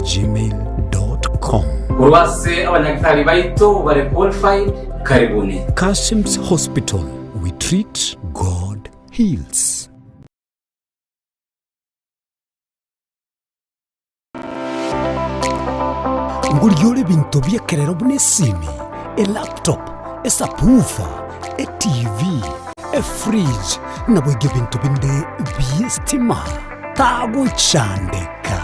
gmail.com. Korwa ase abanyagitari baito bare qualified, karibuni. Kassim's Hospital, we treat, God heals. Ngorigia ore ebinto bi'ekerero buna esimi, elaptop, esubwoofer, etv, efridge, naboigo ebinto binde bi'estima. Tagochandeka.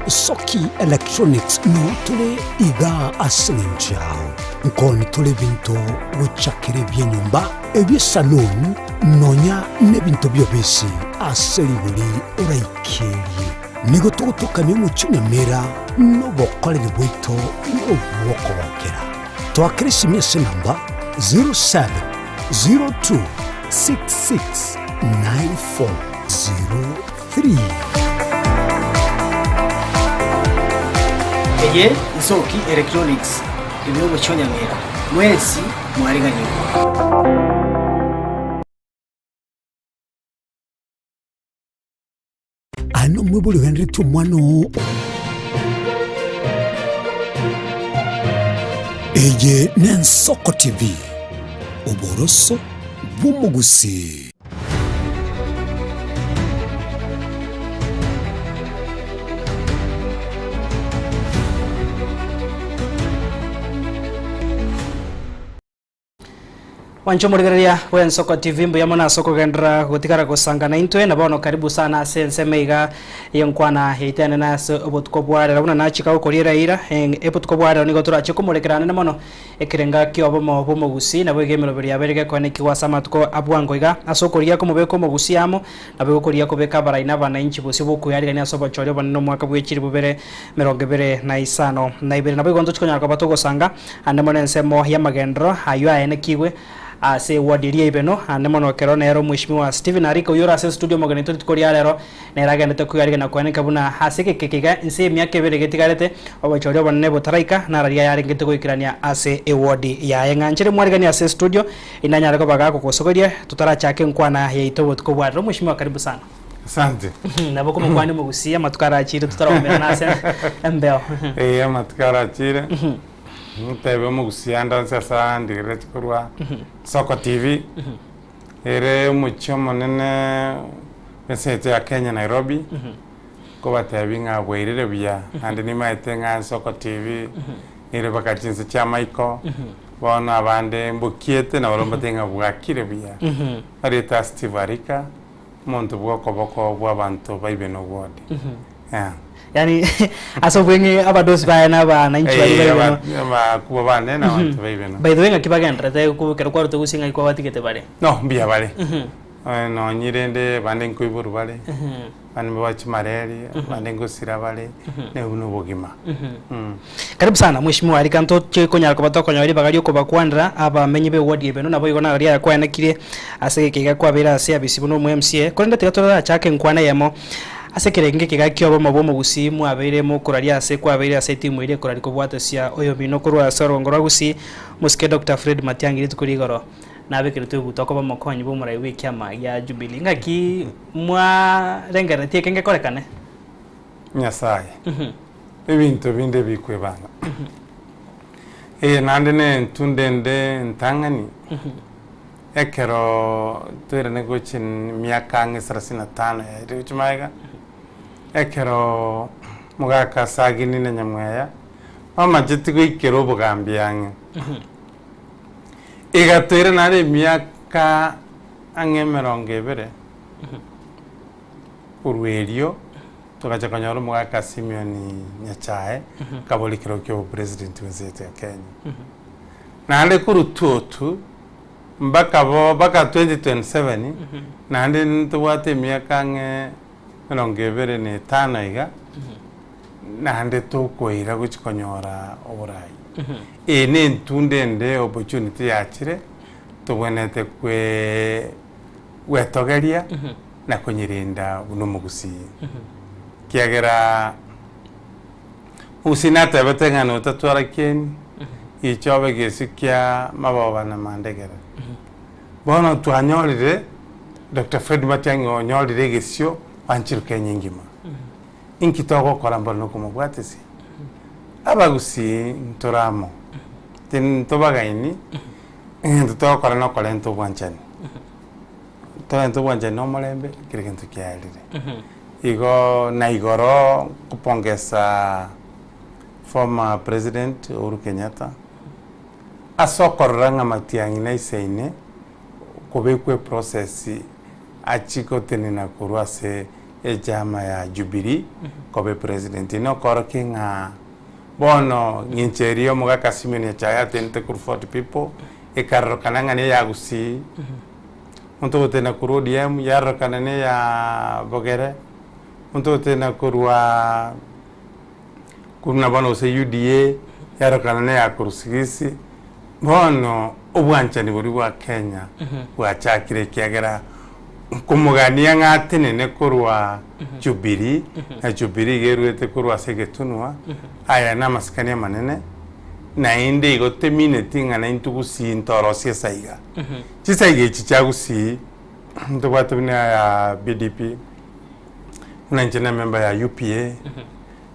Soki Electronics noo tore igaa ase eng'encho yao. Nkoni tore ebinto gochakera ebi'enyomba, ebi'esaloon, nonya nebinto bi'obisi ase rigori oraikerie. Nigo togotokania omochie Nyamira nobokoreri bwaito nobw'okogokera. Toakere esimi ase enamba 0702669403. Eye Nsoki Electronics ime omochie o Nyamira. Mwensi mwareganigwe. Aye nomoibori ogenderetie omwana oo. Eye n'Ensoko TV, oboroso bw'omogusii. Mwanche omorigereria bw'Ensoko TV mbuya mono ase okogenderera gotigara gosanga naintwe na bono karibu sana ase ensemo iga y'enkwana yaito enene ase obotuko bwa rero buna nachika gokoriera eira obotuko bwa rero nigo torache komorekera anene mono ekerenga ki'obomo bw'omogusii nabo iga emeroberi yabeire gekoenekigwa ase amatuko a bwango iga ase okorigia komobeka omogusii amo nabo igo okorigia kobeka abarai na abanainchi bosio bw'okoyarigania ase obochori obonene omwaka bw'echiri bobere 2052. Naboigo ntochi konyara koba togosanga ande mono ensemo y'amagenderero ayio aenekigwe ase eward eria Ibeno, ande mono ekero nere Omweshimiwa Stephen Arika oyio ore ase estudio omogeni oito rituko ria rero nere agendete koyarigania koeneka buna ase egeka eke iga inse y'emiaka ebere getigarete obochori obonene botaraika nararia ayarengete goikerania ase eward yaye. Ng'anchere mwariganie ase estudio inanyare koba gakogosogoria totarachaka enkwana yaito obotuko bwa rero. Omweshimiwa karibu sana. Asante. Nabo komokwania omogusii amatuko arachire totaraumerana ase embeo. Eh, amatuko arachire ntebe omogusii ande onsi ase andigereretie korwa Soko TV, ere omochie omonene bw'ense yaito ya Kenya Nairobi, nkobatebia ng'a bwairire buya, naende nimaete ng'a Soko TV nere mpaka chinse chia maiko, bono abande mbokiete nabarobwo mbatebie ng'a bwakire buya. Erieta Steve Arika. Omonto bw'okoboko bw'abanto baibe nobwode. Yeah. Yaani ase obweng'e abadosi baye na abananchi baria Eh, baibe no. aba- abakuba bane na abanto baibe no. By the way ng'aki bagenderete ko ekero kwarute gusii ng'aki kwabatigete bare? No, mbuya bare. Eh, nonye rende bande nkoiborwa bare, bande mbabache chimareri, bande ngosira bare, na obwo nobogima. Mm. Karibu sana mweshimiwa Arika ntoche konyara koba tokonyora ribaga riokobakwanera abamenyi be ward ebe nabo igo nararia aya kwaenekirie ase egeka iga kwabeire ase abisi buna omo MCA korende tiga torachake enkwana eyemo ase ekerengo eke iga kia obomo bwa omogusii mwabeire mokoraria ase kwabeire ase etimu eria ekoraria kobwatesia oyomino korwa ase orogongo rwa Gusii mosike Doctor Fred Matiang'i rituko ria igoro nabekeretwe egutwa koba omokonyi bwa omorai bwa ekiama gia Jubilee ngaki mwarengereretie eke ngekorekane? Nyasaye. Ebinto binde bikwebanga. Eye naende ne entunda ende entang'ani, ekero toirane gochia emiaka ang'e thelathini na tano yaetire gochia magega, ekero mogaka Sagini na Nyamweya bamacheti goikera obogambi ang'e, egatoira naende emiaka ang'e emerongo ebere, Korwa erio togacha konyora omogaka Simeon Nyachae akabora ekerogo kia obopresident bwense yaito ya Kenya. Naende korwa tuotu mpaka bo mpaka 2027 naende ntobwate emiaka ang'e emerongo ebere na etano iga naende tokoira gochia konyora oborai. Eye na entunda ende opportunity yachire tobwenerete kwee gwetogeria na konyerenda buna omogusii. Ekiagera omogusii natebete ng'a notatwara kieni, gicha obe gesio kia maboba na mandegere. Bono twanyorire Doctor Fred Matiang'i onyorire egesio banchiru Kenya engima. Inki togokora mboro nokomobwatesia? Abagusii ntore amo, tobagaini, egento togokora nokorenta obwanchani. Torente obwanchani na omorembe, kera egento kiarire. Igo na igoro nkopongesa former president Uhuru Kenyatta, ase okorora ng'a matiang'i naisaine kobekwa eprocess achie gotenena korwa ase echama ya Jubilee koba epresident. Nokorokia ng'a bono ng'inche eria omogaka Simeon Nyachae atenete korwa Fort People, ekarorokana ng'a neya Gusii, omonto ogotenena korwa ODM yarorokana neya Bogere, omonto ogotenena korwa korwa bono gose UDA yarorokana neya korwa Sigisi, bono obwanchani boria bwa Kenya bwachakire ekiagera nkomogania ng'a atenene korwa Jubilee, na Jubilee iga erwete korwa ase egetunwa, aya namasikani amanene. Naende igo temineti ng'a naintwe gusii ntorosie esaiga. Chisaiga echi chia gusii ntobwate buna ya BDP, buna inche ne member ya UPA,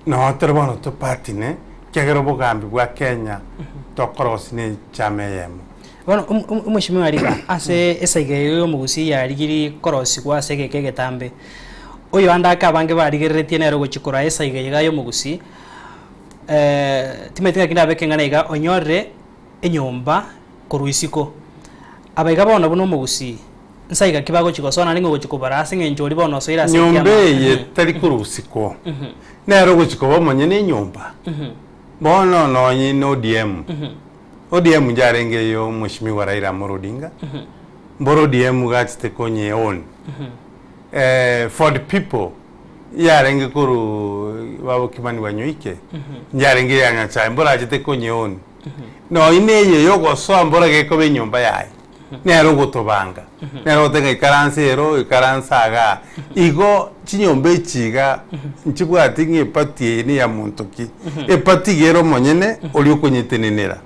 noo tore bono topatine ekiagera obogambi bwa Kenya tokorosia ne echama eyemo. Bono omweshimiwa Riba, ase esaiga eye y'omogusii yarigirie korosigwa ase egeka egetambe, oyo ande ake abange barigereretie nere ogochia korwa esaiga eye iga y'omogusii, Timanyeti ng'aki ndabeke eng'ana iga, onyorire enyomba korwa isiko. Aba iga bono buna omogusii, nsa iga ki bagochia gosoa naende ng'a ogochia kobara ase eng'encho oria bono osoire ase Nyomba ekiama. eye tari korwa isiko, nere ogochia koba omonyene enyomba. Bono nonye na ODM, ODM njarenge eyo Mheshimiwa Raila Amolo Odinga, mboro ODM gachete konye own. For the people. Yarenge korwa babo Kimani Wanyoike, yarenge ya Nyasae, mborachete konyeoni. Nonya neye yogosoa mbora gekoba enyomba yaye, nere ogotobanga, nere ogoteba ng'a ikaransa ero, ikaransa igaa. Igo chinyomba echi iga, nchibwati ng'a eparty eye neya monto ki, eparty iga ere omonyene oria okonyetenenera,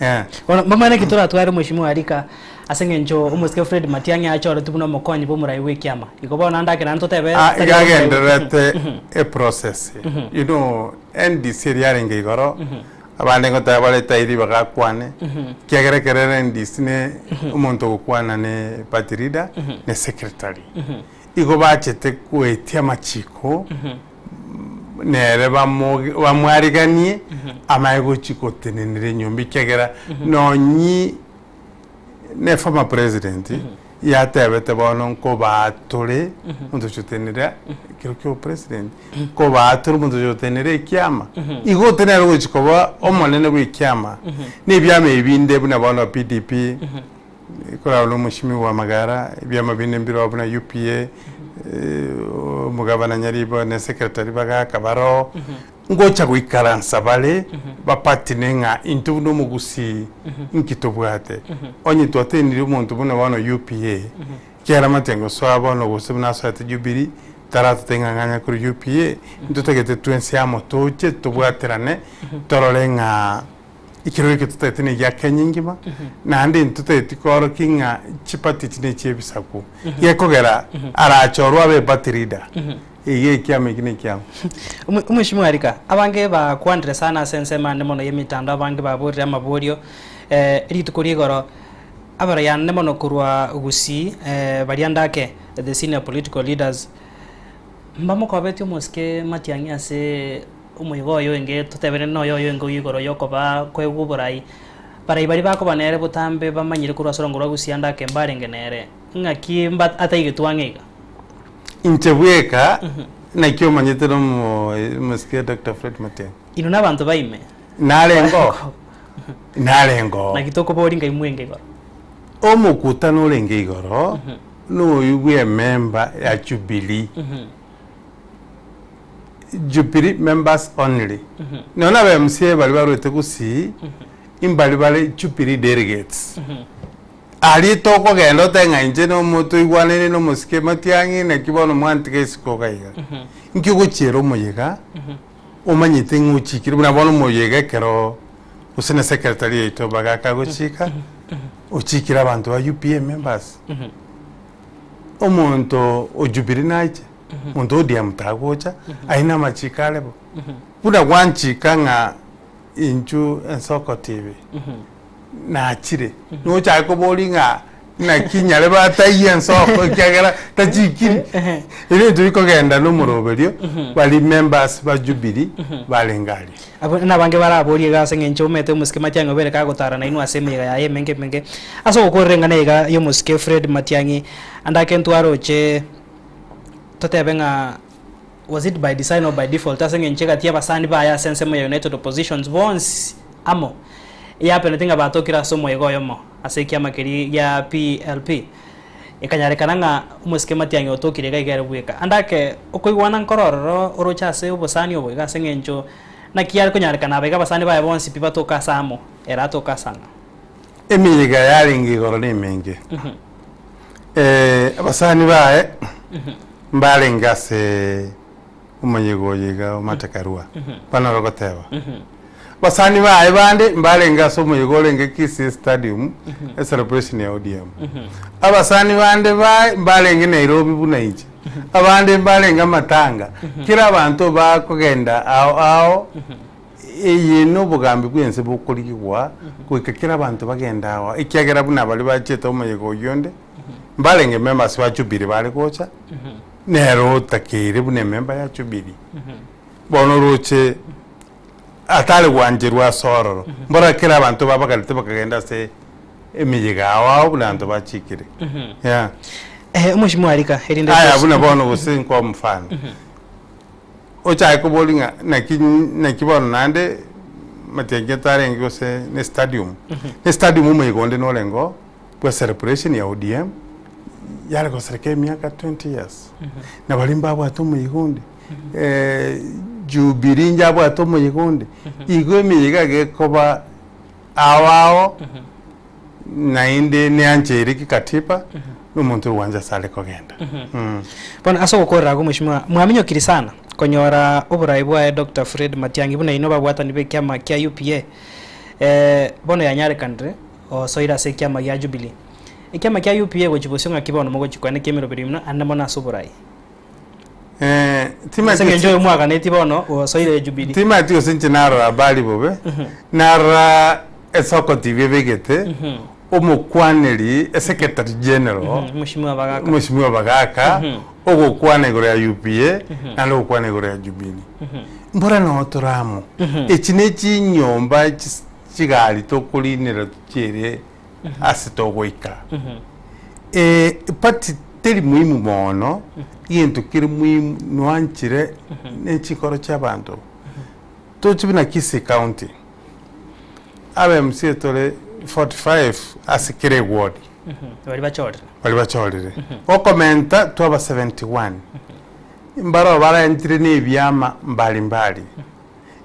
eh. Bono mbamanye naki toratware Mheshimiwa Rika. Ase engencho omosike Fred Matiang'i achoretwe buna omokonyi bw'omorai bw'ekiama. Igo bono naende ake naende totebe Ah, tari iga omorai agendererete eprocess. You know, NDC eria yarenge igoro, abande ngoteba bare tairi bagakwane, ekiagera ekero ere NDC ne omonto ogokwana ne party leader ne secretary. Igo bachete goetia amachiko, nere bamo bamwariganie, amaye gochia gotenenera enyomba ekiagera nonyi Ne former president yatebete bono nkobaa tore omonto ochotenera ekero kia obopresident, nkobaa tore omonto ochotenera ekiama, igo ote nere ogochi koba omonene bwa ekiama, na ebiama ebi binde buna bono PDP, korwa na omweshimiwa Magara, ebiama binde mbiroo buna UPA, omogabana Nyaribo ne secretary bagaka baroo. Ngocha goikaransa bare bapatine ng'a intwe buna omogusii inki tobwate. Onye twatenire omonto buna bono UPA, ekiagera amate ngosoa bono gose buna asoete Jubilee, taratotebia ng'a ng'anya korwa UPA, ntotagete twensi amo toche tobwaterane torore ng'a ekerogo eke totagete na egia Kenya engima, naende ntotageti koorokia ng'a chiparty echi na echiebisaku. Gekogera arachorwe abe eparty leader. Iga ekiama eki nekiama. Omweshimiwa Erika, abange bakwanire sana ase ensemo ande mono y'emetandao abange baborire amaborio rituko ria igoro abarai ande mono korwa Gusii baria ndake the senior political leaders mbamokobetie omosike Matiang'i ase omoigo oyo oenge totebere noyo oyo oenge igoro yokoba koegwa oborai. Barai baria bakoba nere botambe bamanyire korwa ase orongo rwa Gusii ande ake mbarenge nere ng'aki mba ataigetwe ang'e iga. Inche bweka, naki omanyete nomosike Doctor Fred Matiang'i? Inwe nabanto baime. Narengeo, narengeo. Naki tokoboria ngai mwenge igoro. Omokutano orenge igoro noyio bw'emember ya Jubilee. Jubilee members only. Nonya na aba MCA baria barwete Gusii, imbari bare Jubilee delegates. Aria tokogenda otebe ng'a inche nomotoigwanaine nomosike Matiang'i naki bono mwantiga isiko iga iga. Inki ogochiera omoyega omanyete ng'a ochikire buna bono omoyega ekero gose na secretary yaito bagaka agochika, ochikire abanto ba UPA members. Omonto o Jubilee nache, omonto o ODM tagocha, ayio namachiko are bo. Buna gwanchika ng'a. Inchu ensoko TV nachire nochake kobori ng'a naki nyarebe ataiyo ensoko ekiagera tachikiri ebinto bikogenda na omoroberio bari members ba Jubilee barenge aria. Abwo nabange baraborie iga ase eng'encho omanyete omosike Matiang'i obere kagotara nainwe ase emeyega yaye emenge emenge. Ase ogokorera eng'ana iga y'omosike Fred Matiang'i ande ake ntwaroche totebe ng'a Was it by design or by default ase eng'encho egati y'abasani baye ase ensemo ya United Oppositions bonsi amo eyapenete ng'a batokire ase omoyega oyomo ase ekiama keria gia PLP. Ekanyarekana ng'a omosike Matiang'i otokire iga iga ere bweka. Ande ake okoigwana nkoro ororo oroche ase obosani obo iga ase eng'encho naki yare konyarekana aba iga abasani baye bonsi pi batoke ase amo ere atoke ase ang'ao. Emeyega yarenge igoro nemenge. Abasani baye mbarenge ase omoyega oyo iga o Matakarua, bana bagoteba. Abasani baye bande mbarenge ase omoyega orenge Kisii Stadium, ecelebration ya ODM. Abasani bande baye mbarenge Nairobi buna inche, abande mbarenge amatanga, kera abanto bakogenda ao ao. Eye nobogambi bw'ense bokorigigwa goika kera abanto bagende ao, ekiagera buna baria bachiete omoyega oyio onde, mbarenge members ba Jubilee bare gocha, nere otakeire buna emember ya Jubilee. Bono oroche atare gwancherwa ase ororo, mbora kera abanto babagarete bakagenda ase emeyega ao ao buna abanto bachikire. Yeah. Omweshimiwa Arika, erinde Aya buna bono gose nkoa omofano. Ochake koboria ng'a naki naki bono naende matiang'i tarenge gose ne stadium, ne stadium omoyega onde norenge oo bwa celebration ya ODM, yare goserekea emiaka 20 years, na baria mbabwate omoyega onde, Jubilee njabwate omoyega onde, igo emeyega gekoba ao ao Naende neancheire kikatiba, na omonto ogwancha ase are kogenda. Bono ase ogokorera agwo mweshimiwa, mwaminyokiri sana konyora oborai bwaye Doctor Fred Matiang'i buna inwe ababwatani b'ekiama kia UPA bono yanyarekanire osoire ase ekiama gia Jubilee. Ekiama kia UPA gochia bosio ng'aki bono mogochia koenekia emeroberi ime ande mono ase oborai? Ase eng'encho oyo mwaganetie bono osoire Jubilee. Timanyeti gose inche narora habari bobe, narora Esoko TV ebegete omokwaneri esecretary general Mheshimiwa Bagaka. Mheshimiwa Bagaka ogokwana igoro ya UPA naende ogokwana igoro ya Jubilee. Mbora noo tore amo. Echi ne chinyomba chis- chigari tokorinera tochiere ase togoika. Party teri muhimu mono, egento kere muhimu noanchire ne chikoro chia abanto. Tochi buna Kisii County. Abe MCA tore 45 ase kera eward. Baria bachorire. Baria bachorire. Gokomenta twaba 71. Mbaroo barentire na ebiama mbari mbari.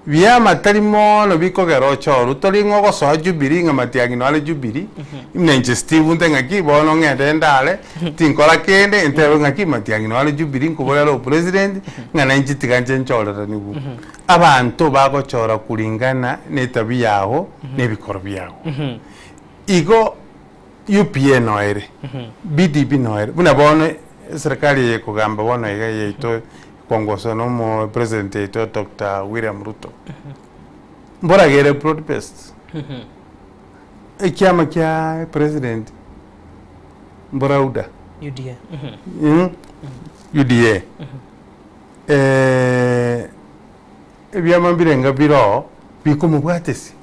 Biama tari mono bikogera ochorwe, tori ng'a ogosoa Jubilee ng'a Matiang'i noare Jubilee, buna inche Steve nte ng'aki bono ng'ende ndare, tinkora kende, ntebe ng'aki Matiang'i noare Jubilee nkobore are opresident, ng'a nainche tiga nche nchoreranigwe. Abanto bagochora kuringana netabia yao na ebikoro biao. Igo UPA noere, BDP noere, buna bono eserekari eye ekogamba bono iga yaito ekongoswa na omo president oito Doctor William Ruto, mboragere broad based. Ekiama kia president mbora UDA. UDA. UDA. Ebiama mbirenga bire oo bikomobwatesia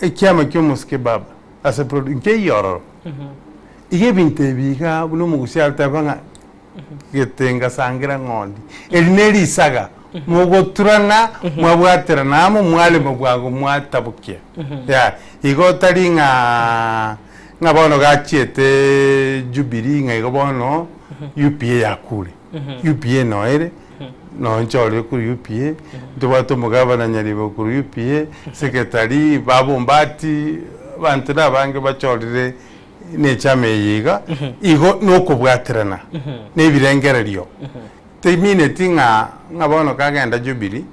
ekiama kia omosike baba ase nkeiyo ororo. Iga ebinto ebi iga buna omogusia arateba ng'a getenga sangira ng'ondi, eri ne risaga mogoturana mwabwaterana amo mwarema bwango mwatabokia. Yaya, igo tari ng'aa ng'a bono gachiete Jubilee ng'a igo bono UPA yakure. UPA noo ere, noo nchorire korwa UPA, ntobwate omogavana Nyaribo korwa UPA, secretary, Babu Ombati, abanto na abange bachorire na echama eye iga, igo nokobwaterana na ebirengererio. Temineti ng'a ng'a bono kagenda Jubilee,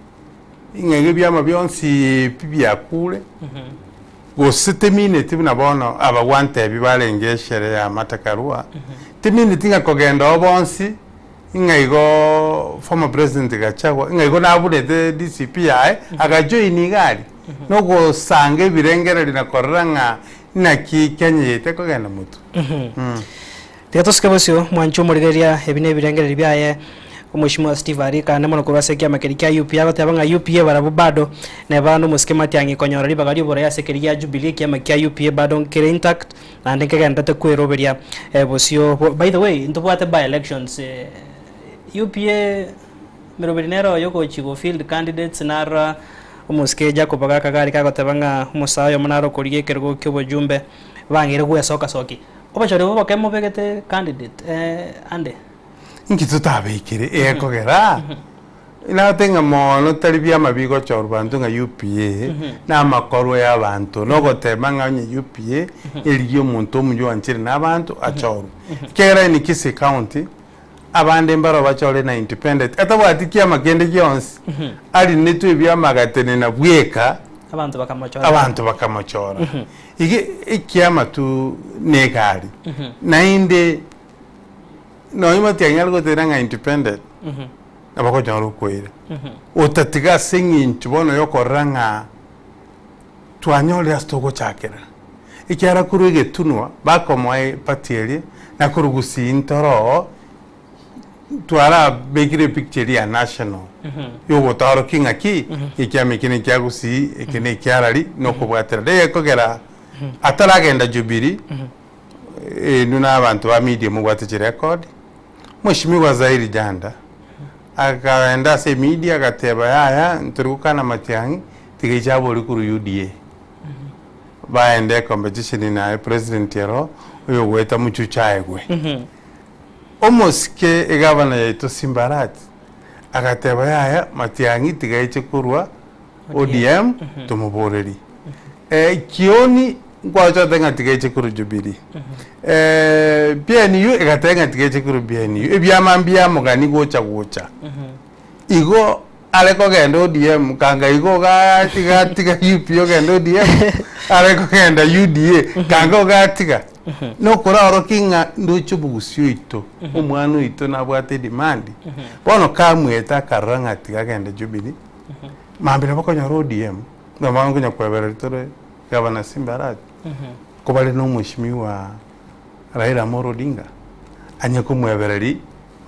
ng'a iga ebiama bionsi pi biakure. Gose temineti buna bono abagwantebi barenge eshere ya Matakarua, temineti ng'a kogenda oo bonsi, Ing'a igo former president Gachagua, ing'a igo nabunete DCP yaye, agajoin iga aria, na ogosanga ebirengererio na korora ng'a naki Kenya yaito ekogenda motwe. Tiga tosike bosio, mwanche omorigereria ebi na ebirengererio biaye Omweshimiwa Steve Arika ande mono korwa ase ekiama keria kia UPA agoteba ng'a UPA barabwo bado neba nomosike Matiang'i konyora ribaga ri'oborai ase keria gia Jubilee ekiama kia UPA bado nkere intact naende nkegendererete kweroberia bosio By the way ntobwate by elections UPA meroberi nere oyo ogochi go field candidates narora omosike Jacob Ogaka iga arike agoteba ng'a omosae oyomo nare okorigia ekerogo kia obojumbe bang'eire gwesoka soki. Obochori obo boke mobegete candidate ande. Inki totabeikere egekogera nagotebi ng'a mono tari biama bigochorwa banto ng'a UPA na amakorwa ya abanto na ogotema ng'a onye UPA erigie omonto omuya oanchire na abanto achorwe. Ekiagera in Kisii county abande mbaro bachore na independent atabwati kiama kende gionsi arinetwe ebiama agatenena bweka Abanto bakamochora. abanto bakamochora. Iga ekiama tu na egari naende. Nonya matiang'i are gotera ng'a independent, nabo okonyora okoira. Otatiga ase eng'encho bono yokorora ng'a twanyorire ase togochakera. Ekiagera korwa egetunwa bakomoa eparty eria, na korwa gusii ntoro oo, twarabekire epicture eria ya national, yogotaorokia ng'aki, ekiama eke nekia gusii, eke nekia arari, na okobwatera. Riria ekogera ataragenda Jubilee. Inwe na abanto ba media mobwate chirecord, Mweshimiwa Zairi Janda akaenda ase emedia agateba yaya ntori gokana Matiang'i tiga inche abori korwa UDA. Baende ecompetition naye president ero oyogoeta mochucho aegwe. Omosike egavana yaito Simba Arati agateba yaya Matiang'i tiga aiche korwa ODM tomoborerie. Kioni nkwachote ng'a tiga eche korwa Jubilee. PNU egateba ng'a tiga eche korwa PNU. Ebiama mbiamogani gocha gocha. Igo are kogenda ODM kanga igo iga atiga UP ogende ODM, are kogenda UDA kanga iga atiga. Nokoraorokie ng'a ndoche obogusia oito, omwana oito nabwate edemand. Bono kamwete akarora ng'a tiga agende Jubilee, Mambia nabo okonyora ODM, nabo nkonya kwebereria tore Gavana Simba Arati, ko bare na omweshimiwa Raila Amolo Odinga, anye komwebereria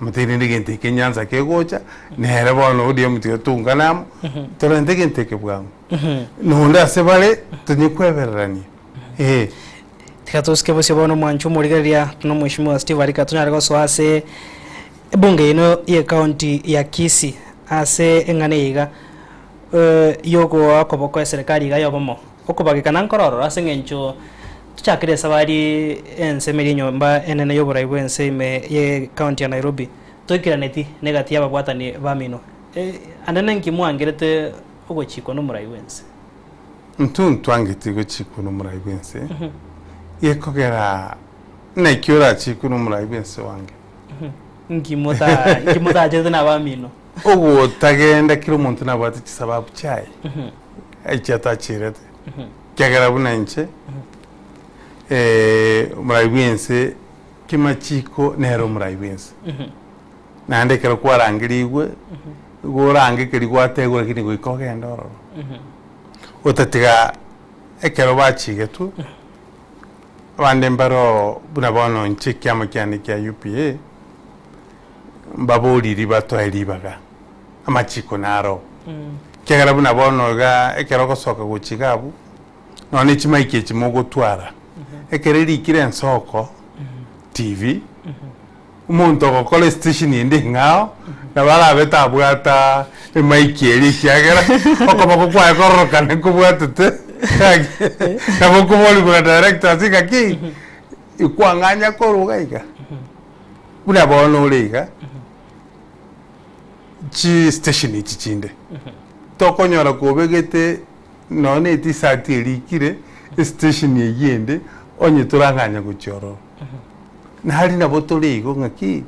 amotebi rende egento eke Nyanza kegocha, nere bono ODM tiga toungane amo, torente egento eke bwango. Nonde ase bare, tonye kwebererania, eh. Tiga tosike bosio bono omwancho omorigereria na omweshimiwa Steve Arika tonyare gosoa ase ebunge eno ye county ya Kisii ase eng'ana eye iga yogoa okoboko eserekari iga yobomo okobagekana nkoro ororo ase eng'encho tochakire esabari ensemo eria enyomba enene yoborai bwense ime ye county ya Nairobi toikeraneti na egati yababwatani bamino ande ninki mwangerete ogochikwa nomorai bwense. Intwe ntwangeti gochikwa nomorai bwense gekogera naki orachikwe nomorai bwense oange. Inki mota inki motachete na abamino? Ogotagenda kera omonto nabwate chisababu chiaye echi atachirete ekiagera buna inche omorai bwense kimachiko nere omorai bwense naende ekero kwarangerigwe igo orange keria gwategwa lakini goika ogende ororo otatiga ekero bachigetwe. Abande mbaro buna bono inche ekiama kiane kia UPA, mbaboriri batoe ribaga, amachiko naro. Ekiagera buna bono iga ekero ogosoka gochia iga abwo, nonya ne chimaiki echi mogotwara, ekero erikire ensoko, TV, omonto ogokora estation ende eng'ao, nabo arabe tabwata emaiki eria ekiagera okoboko kwaye kororokane nkobwatete nabo okoborigwa na director ase ng'aki ikwang'anya korwa iga iga. Buna bono ore iga, chistation echi chinde, tokonyora kobegete nonya na etisati erikire estation eywo ende onye torang'anya gochia ororo. Nari nabo tore igo ng'aki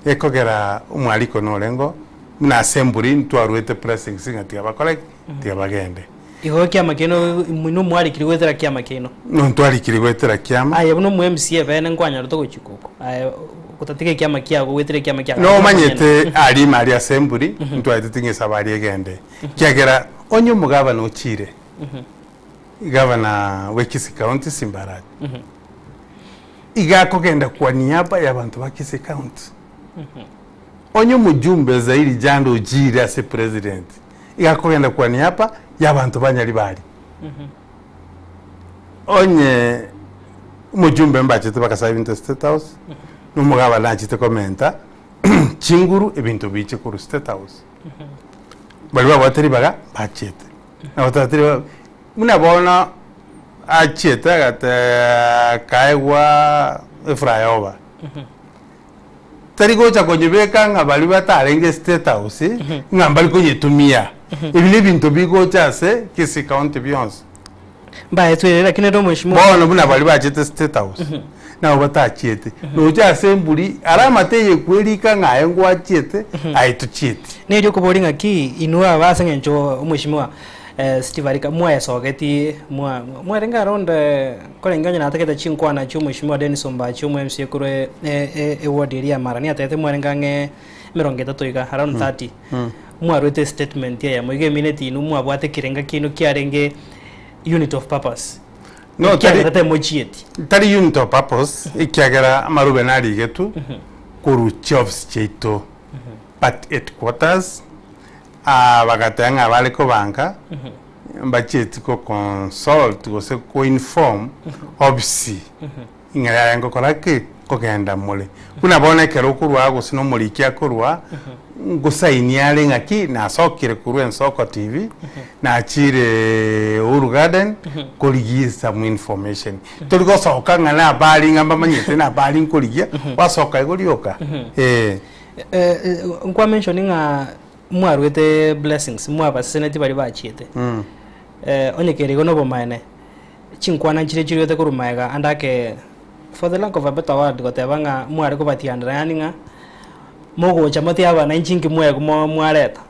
ekogera omwariko norengo buna assembly ntwaruete blessings ng'a tiga bakore ki? Tiga bagende. Igo ekiama kiaino inwe mwarikire goetera kiama kiaino. No ntwarikire goetera kiama. Aye buna omo MCA bene nkwanyorete ogochika oko aye. Gotatiga ekiama kiago goetera ekiama kiago. Nomanyete aria ime aria assembly ntwaetete ng'a esabari egende ekiagera onye omogabana ochire gavana bwe Kisii County Simba Arati iga akogenda kwa niaba ya abanto ba Kisii County. Onye omojumbe Zairi Janda ochire ase president iga akogenda kwa niaba ya abanto ba Nyaribari. Onye omojumbe mbachete bagasaba ebinto State House, na omogabana nachete komenta chinguru ebinto biche korwa State House. Baria babwate ribaga mbachete, na batabwati ribaga, buna bono achiete agatee akaegwa eflyover, tari gocha konyebeka ng'a baria batarenge State House ng'a mbari konyetumia. Ebi na ebinto bigocha ase Kisii County bionsi. Mbaetwe ere lakini ere omweshimiwa. Bono buna baria bachete State House nabo batachiete, nocha ase emburi are amate eye kwerika ng'a aye ngwachiete aye tochieti. Neri okoboria ng'aki inwe aba ase eng'encho omweshimiwa Steve Arika mwaesogeti mwa mwarenge around nkorenge onye natagete chinkwana chia omweshimiwa Dennis Ombachi omo MCA korwa eward eria ya Mara niatagete mwarenge ang'e emerongo etato iga around 30 mwaruete estatement eyemo iga emineti inwe mwabwate ekerenga kiaino kiarenge unit of purpose No, tari- ekiagerete mochieti. Tari unit of purpose ekiagera amarube narigetwe korwa chiofisi chiaito but headquarters bagateba ng'a bare kobanka mbachieti ko consult gose ko inform ofisi ng'a yaya ngokora ki? Nkogenda more. Buna bono ekero okorwa aa gose na omoriki akorwa, ngosaini are ng'aki nasokire korwa Ensoko TV, nachire Uhuru Garden korigia some information. Tori gosoka ng'a nabari ng'a mbamanyete nabari nkorigia, gwasoka igo rioka, eh. Nkwa mention ng'a mwaruete blessings mwabaseseneti baria bachiete. Onye kere igo nobomaene, chinkwana nchire chiruete korwa magega ande ake for the lack of a better word goteba ng'a mware kobatianera yaani ng'a mogocha motebe abana inche inki mwegwa mwareta.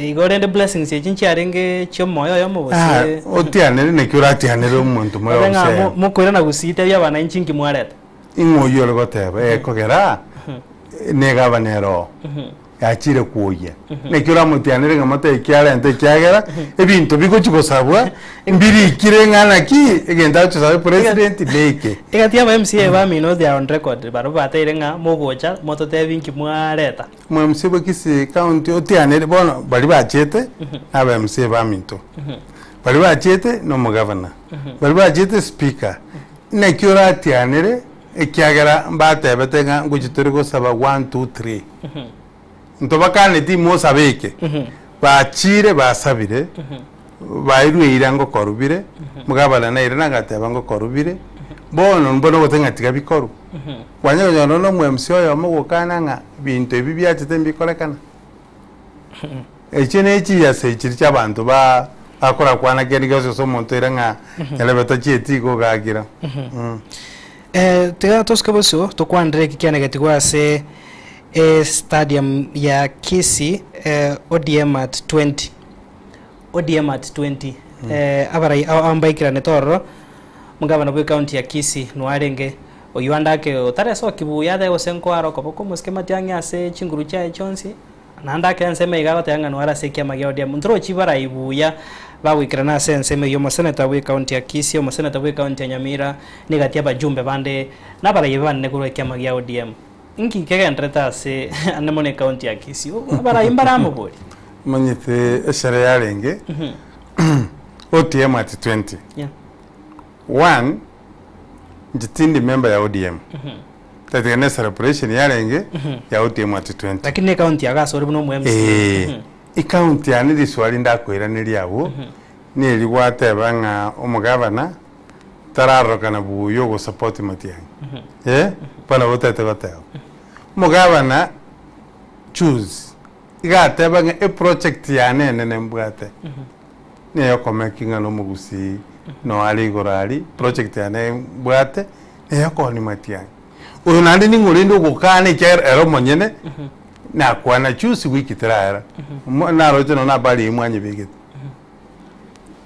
Igo rende blessings echi nchiarenge chiomoyo oyomo gose Otianere naki oratianere omonto moyo Obe ng'a gose mokoirana gusii tebia abana inche inki mwareta. Ing'o oyio ore goteba, Ekogera negavana ere oo, yachire kwoyia. Naki oramotianere ng'a motebie ki arente, ekiagera ebinto bigochia gosabwa mbirikire ng'a naki egento agochia gosaba epresident neke. Egati ya aba MCA bamino they are on record barabwo bateire ng'a mogocha mototebie inki mwareta. Omo MCA bwa Kisii county otianere bono baria bachete na aba MCA baminto, baria bachete na omogavana, baria bachete speaker. Naki oratianere, ekiagera mbatebete ng'a ngochia tore gosaba one, two, three. Ntobakaneti mosabe eke, bachiire basabire, bairwe eira ngokorwa bire, omogabana naire nagateba ngokorwa bire, bono mbono ogoteba ng'a tiga bikorwe. Kwanya konyora nonya na omo MC oyomo ogokana ng'a binto ebi biachete mbikorekana. Echio ne chiyasa chiria chia abanto ba bakorakwana kende gionsi gose omonto oira ng'a nyarebe tachieti igo ogakira. Tiga tosuke bosio tokwanere eki kianegetigwe ase estadium ya Kisii ODM at 20 ODM at 20 abarai ao mbaikiranete ororo omogabana bwe county ya Kisii nwarenge oyio ande ake otaresoki buya atebe gose nkoare okoboko omosike matiang'i ase chinguru chiaye chionsi. Naende ake ensemo iga agoteba ng'a noare ase ekiama gia ODM. Ntorochi barai buya bagoikerana ase ensemo eyio omoseneta bw'ecounty ya Kisii, omoseneta bw'ecounty ya Nyamira, na egati y'abajumbe bande na abarai abanene korwa ekiama gia ODM. Inki kegendererete ase ande mono ecounty ya Kisii? Abarai mbare amo bori? Omanyete eshere yarenge ODM at 20. Yeah. One, inche tindi member ya ODM. Tatiga ne celebration yarenge ya ODM at 20. Lakini ne county yago ase ore buna omo MCA. Ee, ecounty yane riswali ndakoiraneria abwo, neri gwateba ng'a omogavana tararorokana buya ogosupport Matiang'i. Eh, bono nabo otagete goteba. Omogavana choose, iga ateba ng'a eproject yane enene mbwate, neyokomeki ng'a nomogusii noare igoro aria, project yane mbwate, Neyokoni matiang'i. Oyo naende ning'o rende ogokana ekiagera ere omonyene nakwana chusi wiki teraera. Mo- Naroche nonya habari eyio mwanyebegete.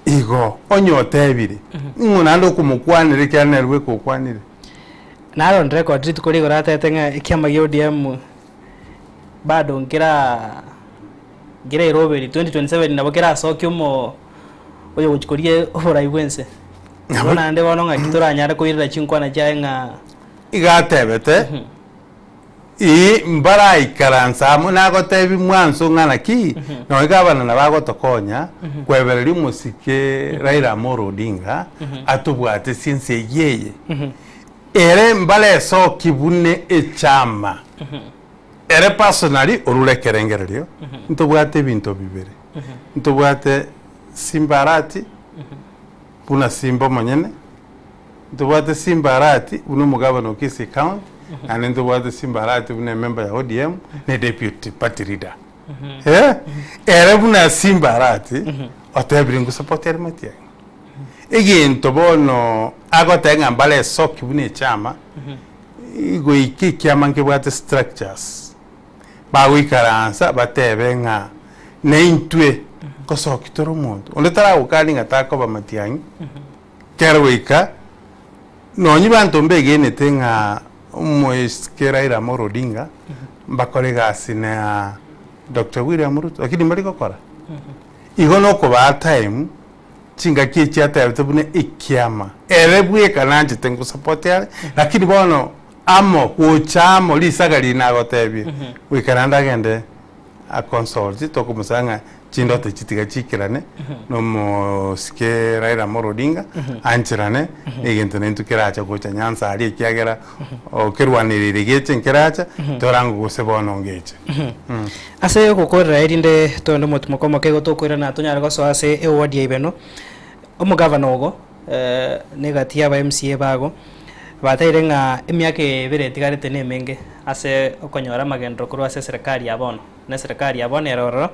Igo onye otebire, ning'o naende okomokwanera ekiagera nere bweka okwanire. Naro on record rituko rigoro atete ng'a ekiama gia ODM bado nkera nkera eroberi 2027 nabo kerasokie omo oyogochi koria oborai bwa ense. Igo naende bono ng'aki toranyare koirera chinkwana chiaye ng'a. Iga atebete, Ii, mbaraikaranse amo nagotebi mwanso ng'a naki, nonya iga abana nabo agotokonya kwebereria omosike Raila Amolo Odinga atobwate ase ense eyio eye. Ere mbaresoki bune echama. Ere personally orure ekerengererio, ntobwate ebinto bibere, ntobwate Simba Arati buna Simba omonyene, Ntobwate Simba Arati buna omogabana o Kisii County, naende ntobwate Simba Arati buna emember ya ODM ne deputy party leader. Eh, ere buna Simba Arati otebire ngosupport are Matiang'i. Egento bono agoteba ng'a mbare esoki buna echama, goika ekiama nkebwate structures, bagoikaransa batebe ng'a naintwe ngosoki tore omonto. Onde taragokani ng'a takoba Matiang'i. Kera goika, nonye banto mbegenete ng'a omoiseke Raila Amolo Odinga mbakore egasi na Doctor William Ruto, lakini mbari gokora. Igo nokobaa time, chingaki echi atebete buna ekiama, ere bweka nanchete ngosupport are, lakini bono amo gocha amo risaga riria nagotebie, goika naende agende aconsult tokomosaba ng'a chindoto echi tiga chiikerane na omosike Raila Amolo Odinga ancherane na egento naintwe keracha gocha Nyanza aria ekiagera okerwanereire geche nkeracha torango gose bono ngeche. Ase ogokorera erinde togende omotimoko omoke igo tokoirana tonyare gosoa ase eward ya Ibeno, omogavana ogo na egati ya aba MCA bago, bateire ng'a emiaka eye ebere etigarete nemenge ase okonyora amagenderero korwa ase eserekari ya bono. Na eserekari ya bono ere ororo,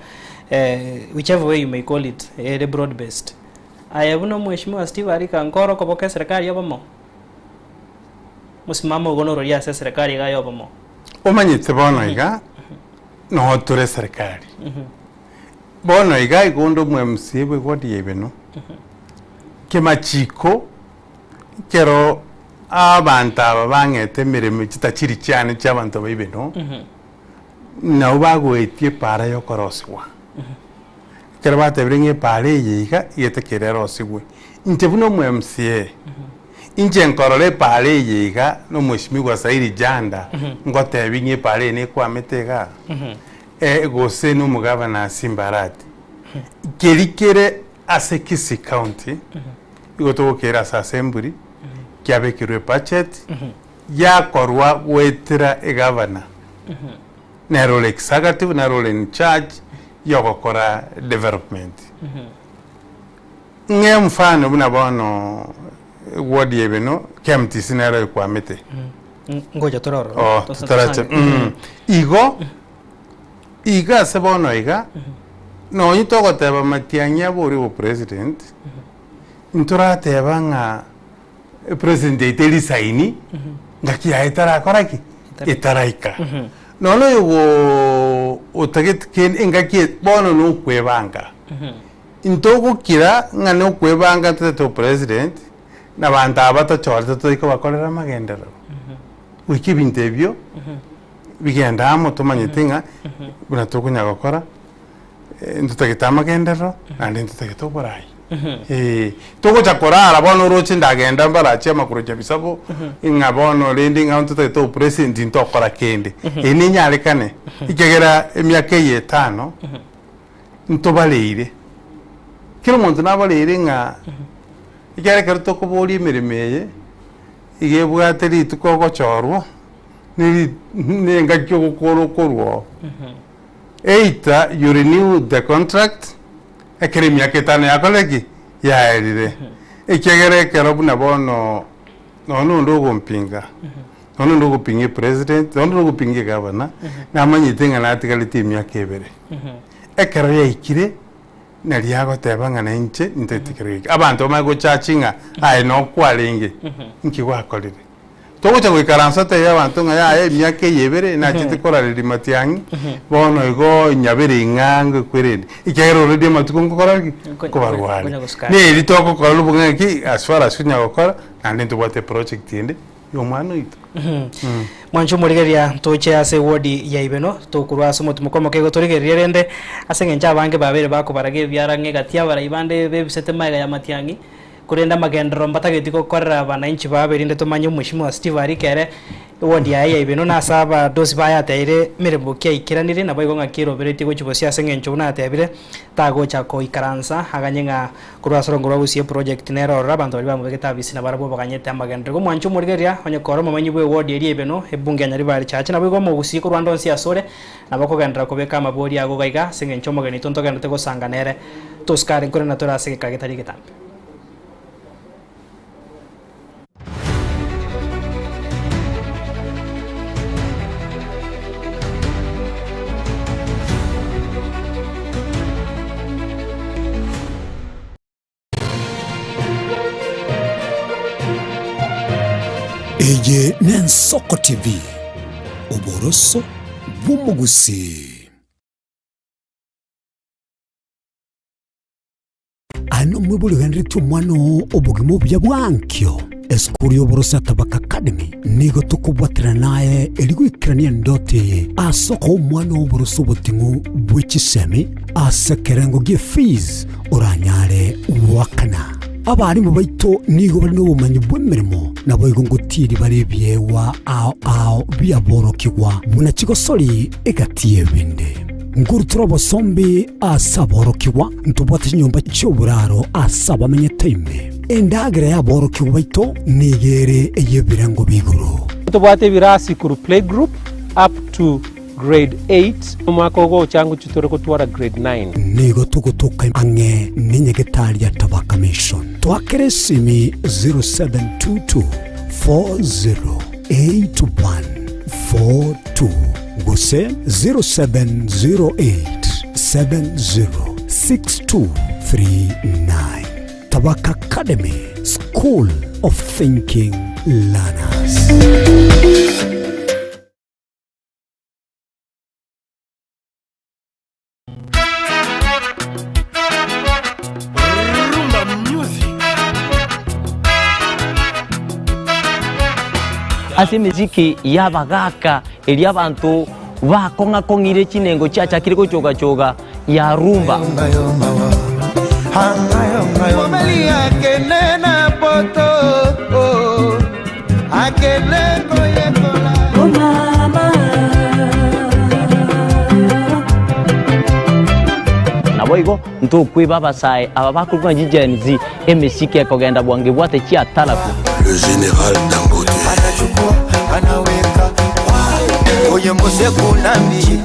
whichever way you may call it, ere broad based. Aye buna omweshimiwa Steve Arika nkore okoboka eserekari obomo? Mosimamo ogo norori ase eserekari iga ya obomo? Omanyete bono iga, noo tore eserekari. Bono iga igo onde omo MCA bwe ward ya Ibeno, kemachiko ekero abanto aba bang'ete emeremo chitachiri chiane chia abanto ba Ibeno, nabo bagoetia epaara yokorosigwa. Ekero batebire ng'a epaara eye iga egetekere erosigwe, inche buna omo MCA, inche nkorora epaara eye iga na omweshimiwa Sairi Janda, ngotebi ng'a epaara eye nekwamete igaa, gose na omogavana Simba Arati. Keri kere ase Kisii County, igo togokera ase assembly, kiabekerwe ebudget, yakorwa goetera egavana, nere ore executive, nere ore in charge yogokora development. Ng'e mfano buna bono ward ya Ibeno, KMTC nero ekwamete. Ngocha tore ororo. Oh, Tosa- totarache. tosange. Igo, iga ase bono iga, nonye togoteba Matiang'i abe oria obopresident, ntorateba ng'a epresident yaito erisaini, ngaki yaye etarakora ki? Etaraika. Nonya oyo go otagete kende engaki eye bono na okwebanga. Intogokira ng'a na okwebanga ntotete opresident, na abanto aba batochorete toike kobakorera amagenderero. Goika ebinto ebio bigende amo tomanyete ng'a buna tokonya gokora, ntotagete amagenderero naende ntotagete oborai. Eeh, togocha korara bono oroche ndagenda mbarache amakorocha bisabo, ng'a bono rende ng'a ntotagete obopresident ntokora kende. Eye nenyarekane, ekiagera emiaka eye etano, ntobareire, kera omonto nabareire ng'a ekiagera ekero tokoboria emeremo eye, iga ebwate rituko ogochorwa, neri na engaki ogokora okorwa oo. Either you renew the contract, ekero emiaka etano yakorire ki? Yaerire. Ekiagera ekero buna bono nonya onde ogompinga, nonya onde ogopinga epresident, nonya onde ogopinga egavana, namanyete ng'a natigareti emiaka ebere. Ekero yaikire, naria agoteba ng'a nainche nintagete kero geke. Abanto bamanye gochachi ng'a aye noo kwarenge, nki gwakorire? Togocha goikaransa otebie abanto ng'a yaya emiaka eye ebere nachete korareria matiang'i, bono igo nyabere ing'a ngokwerende. Ekiagera already amatuko ngokora ki? Nkobarwaria. Nkonya gosukara. Neri togokora nobong'aini ki as far as tonya gokora, naende ntobwate eproject ende. Ya omwana oito. Mwanche omorigereria ntoche ase ewodi ya Ibeno, tokorwa ase omotimoko omoke igo torigererie rende ase eng'encho abange babeire bakobaraga ebiara ng'a egati y'abarai bande bebisete magega ya matiang'i, korende amagenderero mbatageti gokorera abananchi babo erinde tomanye omweshimiwa Steve Arika ere ewodi yaye ya Ibeno na ase abadosi baye ateire emeremo ki aikeranire naboigo ng'aki eroberetie gochia bosio ase eng'encho buna atebire tagocha koikaransa aganye ng'a Korwa ase orongo rwa Gusii eproject nere ororo abanto baria bamobegete abisi nabarabwo baganyete amagenderero. Igo mwanche omorigereria onye kore omomenyi bwe eward eria Ebeno, ebunge ya Nyaribari Chache naboigo omogusii korwa ande onsi asore nabo okogenderera kobeka amabori ago iga iga ase eng'encho omogeni oito ntogenderete gosanga nere tosikare nkorende tore ase egeka getari egetambe. Eye n'Ensoko TV, oboroso bw'omogusii. Aye nomwibori ogenderetie omwana oo obogima obuya bwa ankio. Esukuru y'oboroso ya Tabaka Academy nigo tokobwaterana naye erio goikerania endoto eye ase okoa omwana oo oboroso oboting'u bwe chisemi ase ekerengo gie fees oranyare goakana. Abarimu baito nigo bare nobomanyi bw'emeremo naboigo ngotieri bare ebiegwa ao ao biaborokigwa buna chigosori egati y'ebinde. Nkorutora obosombi ase aborokigwa, ntobwate chinyomba chi'oboraro ase abamenyete ime. Endagera y'aborokigwa baito nigo ere ey'ebirengo b'igoro. Ntobwate ebirasi korwa playgroup up to grade 8, omwaka ogocha ngochia tore gotwara grade 9. Nigo togotoka ang'e nenyagetari ya Tabaka Mission. Toakere esimi 0722 408142 gose 0708 706239. Tabaka Academy, School of Thinking Learners. Rumba music. Ase emesiki y'abagaaka eria abanto bakong'a-kong'ire chinengo chiachakire gochoga-choga ya rumba. Mobali akende na poto oh, akende koyekola. Naboigo ntokweba abasae aba bakorokwa ng'a Gen Z, emesiki ekogenda bwango ebwate chiatarafu. Le general Dangote. Anachukua anaweka oye mose kunambi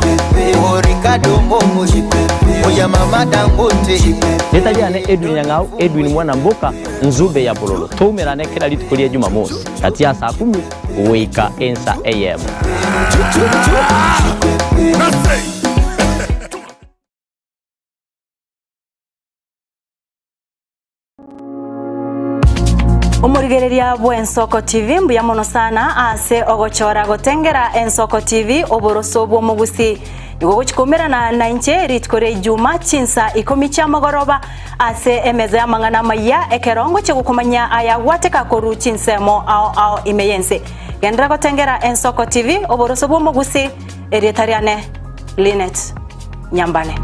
orikado momo oya mama Dangote. Rieta riane Edwin Nyang'au, Edwin mwana mboka, Nzube ya bololo. Toumerane kera rituko ria Jumamosi, gati ya saa kumi goika ensa eyemo. Omorigereria bw'Ensoko TV mbuya mono sana ase ogochora gotengera Ensoko TV oboroso bw'omogusii. Nigo ogochia koumerana nainche rituko ria Ijuma chinsa ikomi chiamogoroba ase emeza y'amang'ana amayia ekero ngochia gokomanyia aya gwateka korwa chinsemo ao ao ime y'ense. Genderera gotengera Ensoko TV oboroso bw'omogusii erieta riane Linet Nyambane.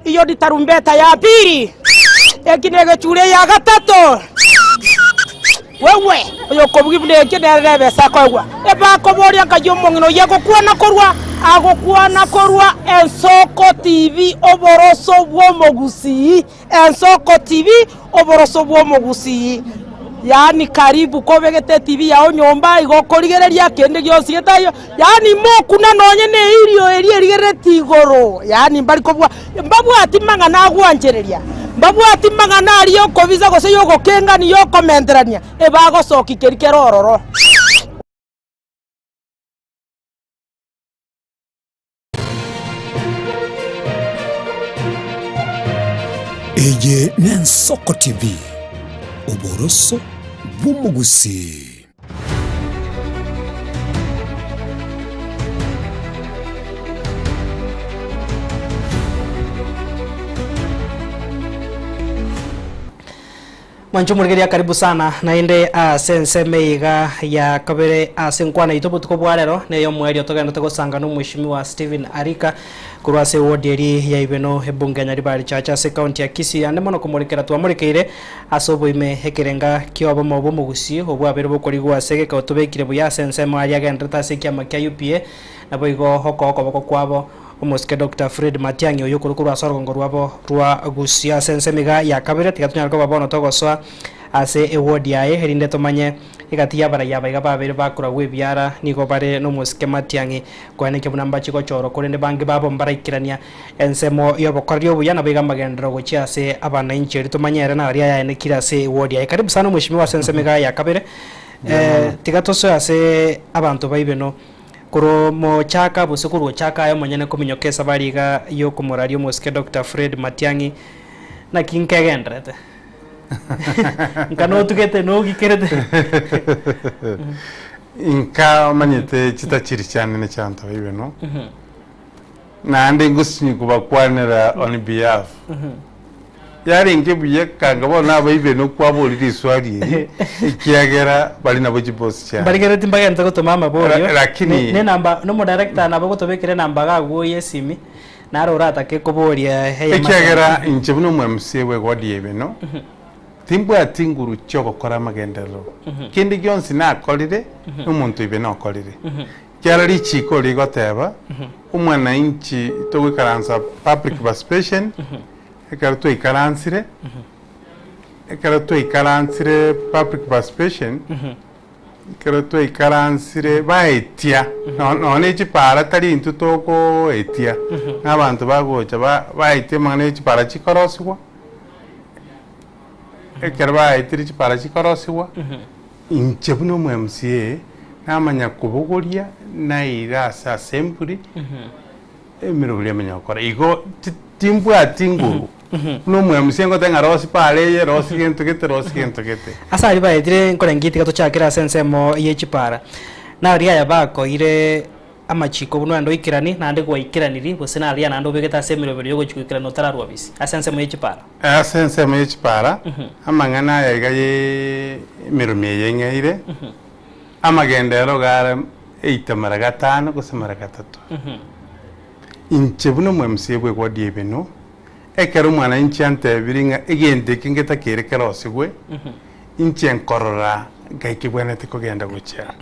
Iyo ni tarumbeta ya pili, eki negechure ya gatato. Wewe oyokobugia buna eki nere nebesa akoegwa. Ebakoboria nkai omong'ina oyio agokwana korwa agokwana korwa Ensoko TV oboroso bw'omogusii Ensoko TV oboroso bw'omogusii yaani karibu kobegete etibi yao nyomba igo okorigereria kende gionsi getaiyo yaani mokuna nonye ne eirio eria erigereretie igoro yaani mbari kobua mbabwati mang'ana agwanchereria mbabwati mang'ana aria okobisa gose ya ogokengania ya okomenterania ebagosokia keria kere ororo. Eye n'Ensoko TV, oboroso bw'omogusii. Mwanche omorigereria karibu sana naende ase ensemo eye iga ya kabere ase enkwana yaito obotuko bwa rero neye omoerio togenderete gosanga na omweshimiwa Stephen Arika korwa ase eward eria ya Ibeno ebunge ya Nyaribari Church ase ecounty ya Kisii ande mono komorekera twamorekeire ase oboime ekerenga kia obomo bwa omogusii obwo abeire bokorigwa ase egekao tobekire buya ase ensemo aria agenderete ase ekiama kia UPA naboigo okoa okoboko kwabo Omosike Doctor Fred Matiang'i oyio okorwa korwa ase orogongo rwabo rwa Gusii ase ensemo iga ya kabere tiga tonyare koba bono togosoa ase eward yaye erinde tomanye egati y'abaraiyo aba iga babeire bakoragwa ebiara nigo bare nomosike Matiang'i koenekia buna mbachi gochorwa korende bange babo mbaraikerania ensemo y'obokoreri obuya nabo iga amagenderero gochia ase abananchi erio tomanye ere nararia ayaenekire ase eward yaye. Karibu sana omweshimiwa ase ensemo iga ya kabere tiga tosoe ase abanto ba Ibeno. Korwa mochaka gose korwa ochaka aye omonyene kominyoka esabari iga y'okomoraria omosike Doctor Fred Matiang'i, naki nkegenderete? Nka notugete nogikerete? Nka omanyete chitachiri chiane ne chiabanto ba Ibeno, naende ngosinyi kobakwanera on behalf. Yarenge buya kanga bono abaibeno kwaboria riswali eri, ekiagera bari nabo chibosi chiane. Mbarigereti mbagente gotoma amaborio. Lakini- Ne enamba na omodirector nabo ogotobekera enamba iga agwo ya esimi, naro oratake koboria eyemo ase Ekiagera inche buna omo MCA bwe ward ya Ibeno, timbwati nguru chiogokora amagenderero. Kende gionsi nakorire, na omonto Ibeno okorire. Ekiagera richiko rigoteba, omwananchi togoikaransa public participation, Ekero twaikaransire, ekero twaikaransire public participation, ekero twaikaransire baetia, no- nonya na echipara tari intwe togoetia, na abanto bagocha ba- baetia amang'ana ya echipara chikorosiwa, ekero baetire chipara chikorosiwa, inche buna omo MCA, namanya kobogoria naira ase assembly. Emeroberi emenya gokora igo timbwati nguru buna omwemusia ngote ng'a rosi pare eye rosi gento gete rosi gento gete. Ase aria baetire nkorenge tiga tochakere ase ensemo ye chipara, naria aya bakoire amachiko buna oende oikerani naende gwaikeraniri gose naria naende obegete ase emeroberi yogochia goikerana otararwa bisi ase ensemo ye chipara. Ase ensemo ye chipara amang'ana aya iga ye emeromi eye eng'eire, Amagenderero iga are eita mara gatano gose mara gatato. Inche buna omo-MCA bw'eward ya Ibeno, ekero omwananchi antebirie ng'a egento eke ngetakeire kerosigwe, inche nkorora ngai kebwenerete kogenda gochia.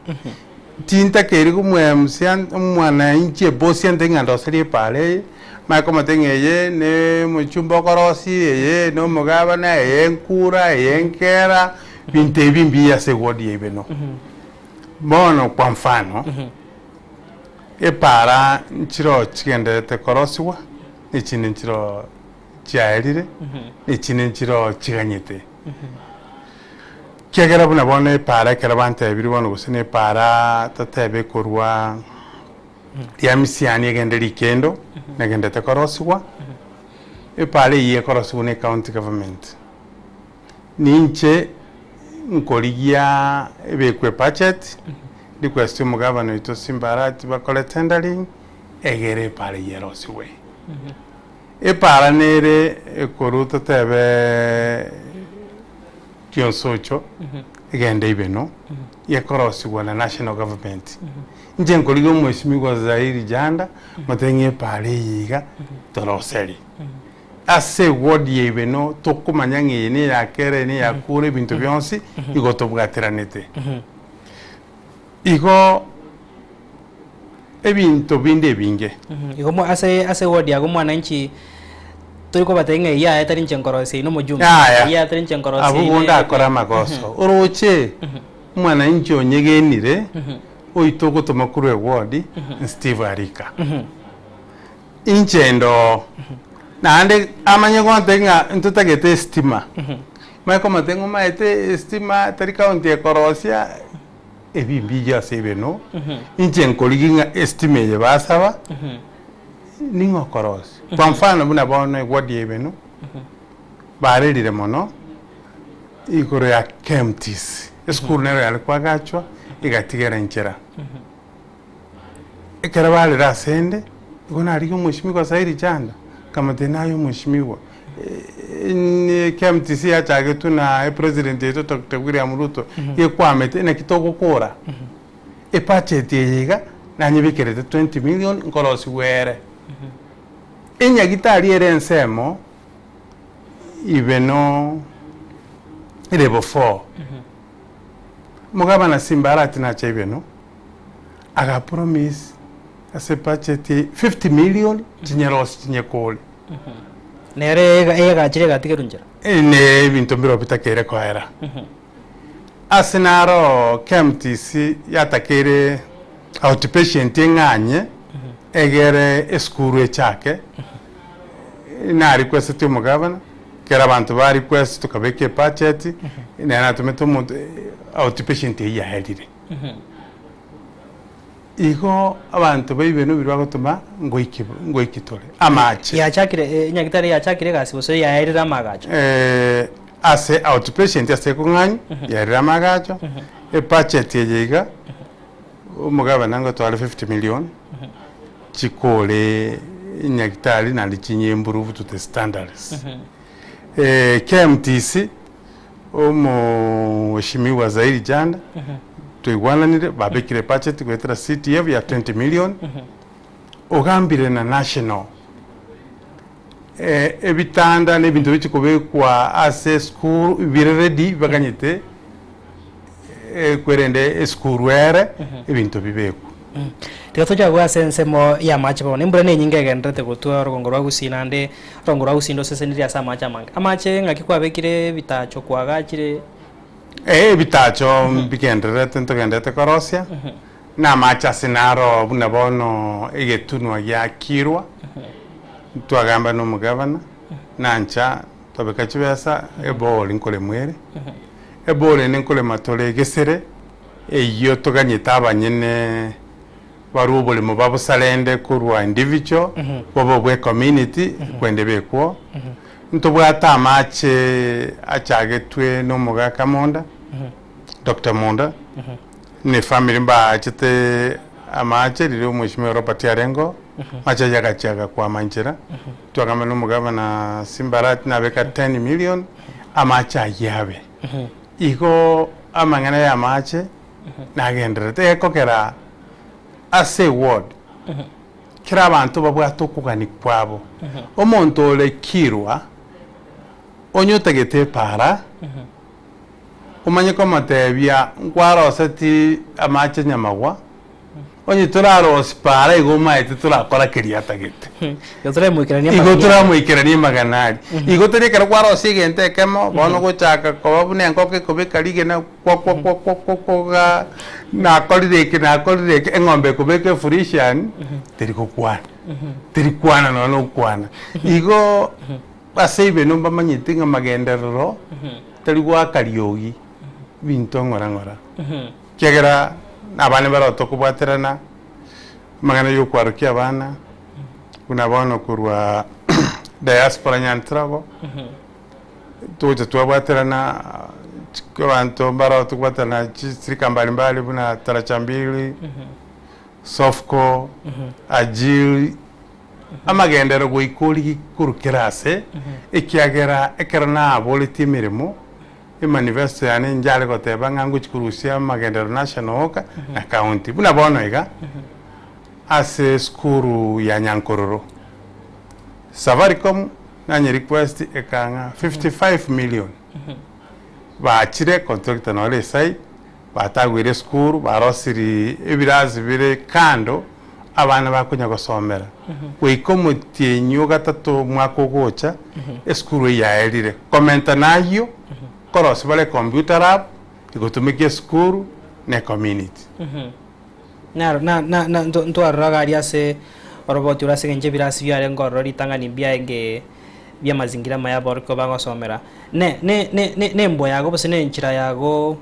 Tintakeiri omo-MCA omwananchi ebosi antebie ng'a ndoserie epaara eye, manye komotebia ng'a eye ne omochumba okorosia, eye na omogabana, eye enkura, eye enkera. Binto ebi mbiya ase eward ya Ibeno. Bono kwa mfano, epaara nchiroo chigendererete korosigwa, na echinde nchiroo chiaerire, na echinde nchiroo chiganyete. Ekiagera buna bono epaara ekero bantebirie bono gose na epaara totebe ekorwa Riamisiani egende Rikendo, negenderete korosigwa, epaara eyio ekorosigwa na ecounty government. Ninche nkorigia ebekwe budget, request omogavana oito Simba Arati bakore tendering, egere epaara eyio erosigwe. Epaara nere ekorwa totebe Kionsocho, egende Ibeno, gekorosigwa na national government. Inche nkorigia omweshimiwa Zairi Janda, motebie ng'a epaara eye iga toroseri. Ase eward ya Ibeno tokomanya ng'a eye neya kera eye neya kure ebinto bionsi igo tobwateranete. Igo ebinto binde ebinge. Igo mwa ase ase eward yago mwananchi tori kobatebia ng'a eyio aye tari inche nkorosia eyio nomojumbe Yaya, eyio aye tari inche nkorosia abwo eyio bonde nere akore amagoso. Oroche omwananchi onyegenire oito ogotoma korwa eward Steve Arika. Inche ndoo, naende amanye gontebia ng'a ntotagete estima, manye komotebia ng'a omaete estima tari county ekorosia, ebi mbiya ase ebeno, inche nkorigia ng'a estima eye basaba, ning'o okorosia. Kwa mfano buna bono eward ya ebeno, barerire mono, igoro ya KMTC, esukuru nero yare koagachwa, egatigera enchera. Ekero barire asende, igo narigia omweshimiwa Sairi Chanda, nkamotebia naye omweshimiwa. KMTC yachagetwe na epresident yaito Doctor William Ruto gekwamete naki togokora ebudget eye iga nanyebekerete 20 million nkorosigwa ere. Enyagitari ere ensemo ibe no level 4 Omogabana Simba Arati nacha ibeno aga promise ase budget 50 million chinyerosi chinyekore. Nere eyegachire egatigerwa nchera. Ne ebinto mbirobio bitakeire koera. Ase naro KMTC yatakeire outpatient eng'anye egere esukuru echake, na requesteti omogavana, ekero abanto ba request tokabeka ebudget, nere natomete omonto outpatient eyio yaerire. Igo abanto ba ibeno biria bagotoma ngoiki ngoiki tore amache. Yachakire eh, nyagitari yachakire egasi gose yaerire amagacho? Eh, ase outpatient ase ekong'anyi yaerire amagacho, ebudget eye iga, omogabana ngotware 50 million, chikore nyagitari naende chinye improve to the standards. KMTC, Omweshimiwa Zairi Janda, twaigwananire, babekire ebudget goetera CDF ya 20 million, ogambire na national ebitanda na ebinto bichi kobekwa ase esukuru bire ready baganyete kwerende esukuru ere ebinto bibekwe. Tiga toche agwo ase ensemo y'amache bono, embura nenyinge egendererete gotwa orogongo rwa Gusii naende orogongo rwa Gusii ndosesenirie ase amache amange. Amache ng'aki kwabekire ebitacho kwagachire? Ee, ebitacho mbigendererete ntogendererete korosia, na amache ase naro buna bono egetunwa giakirwa, twagamba na omogavana, nancha twabeka chibesa, ebori nkoremwa ere, ebori ende nkorema tore egesere. Eyio toganyete abanyene barue oboremo babosarende korwa individual bobe obwe community kwende bekwo. Ntobwate amache achagetwe na omogaka Monda, Doctor Monda, ne family mbaachete amache riria omweshimiwa Robert arenge oo, amache ayio agachia agakwama nchera, twagamba na omogavana Simbarati nabeka 10 million amache ayio abe. Igo amang'ana y'amache nagendererete egekogera ase eward kera abanto babwate okogania kwabo. Omonto ore kirwa onye otagete epaara omanye komotebia nkwaroseti amache nyamagwa Onye torarosie paara igo omaete torakora keria atagete. Igo toramoikeranie Igo amagena aria. toramoikeranie amagena aria. Igo tari ekero kwarosia egento ekemo, bono ogochaka koba buna enkoko ekobeka rigena kwa kwa kwa kwa kwa kwa igaa, nakorire eke nakorire eke, eng'ombe ekobeka efurishani, teri gokwana, teri kwana nonya na okwana. Igo ase ibeno mbamanyete ng'a magenderero tari goaka riogi, ebinto ng'ora ng'ora. Ekiagera nabande baroo tokobwaterana amang'ana y'okwarokia abana, buna bono korwa diaspora Nyantrago, togocha twabwaterana abanto mbaroo tokobwaterana chisirika mbali mbali buna Taracha Mbili, Sofco, Ajil, amagenderero goika origie korwa kera ase, ekiagera ekero naboretie emeremo. Emanifesto yane inche are goteba ng'a ngochia korusia amagenderero national oka na county. Buna bono iga, ase esukuru ya Nyankororo, Safaricom nanye request ekang'a 55 million, bachire contractor nore eside, batagwire esukuru, barosirie ebirasi bire kando, abana bakonya gosomera. Goika omotienyi o gatato omwaka ogocha, esukuru eyio yaerire. Komenta nayio, nkorosia bare ecomputer lab, egotumeka esukuru na ecommunity. Naro na na na nto ntwarora iga aria ase oroboti ore ase eng'encho ebirasi biarenge ororo ritang'ani mbiaenge bia amazingira amaya aborokigwa bagosomera. Ne ne ne ne nembwa yago gose na enchera yago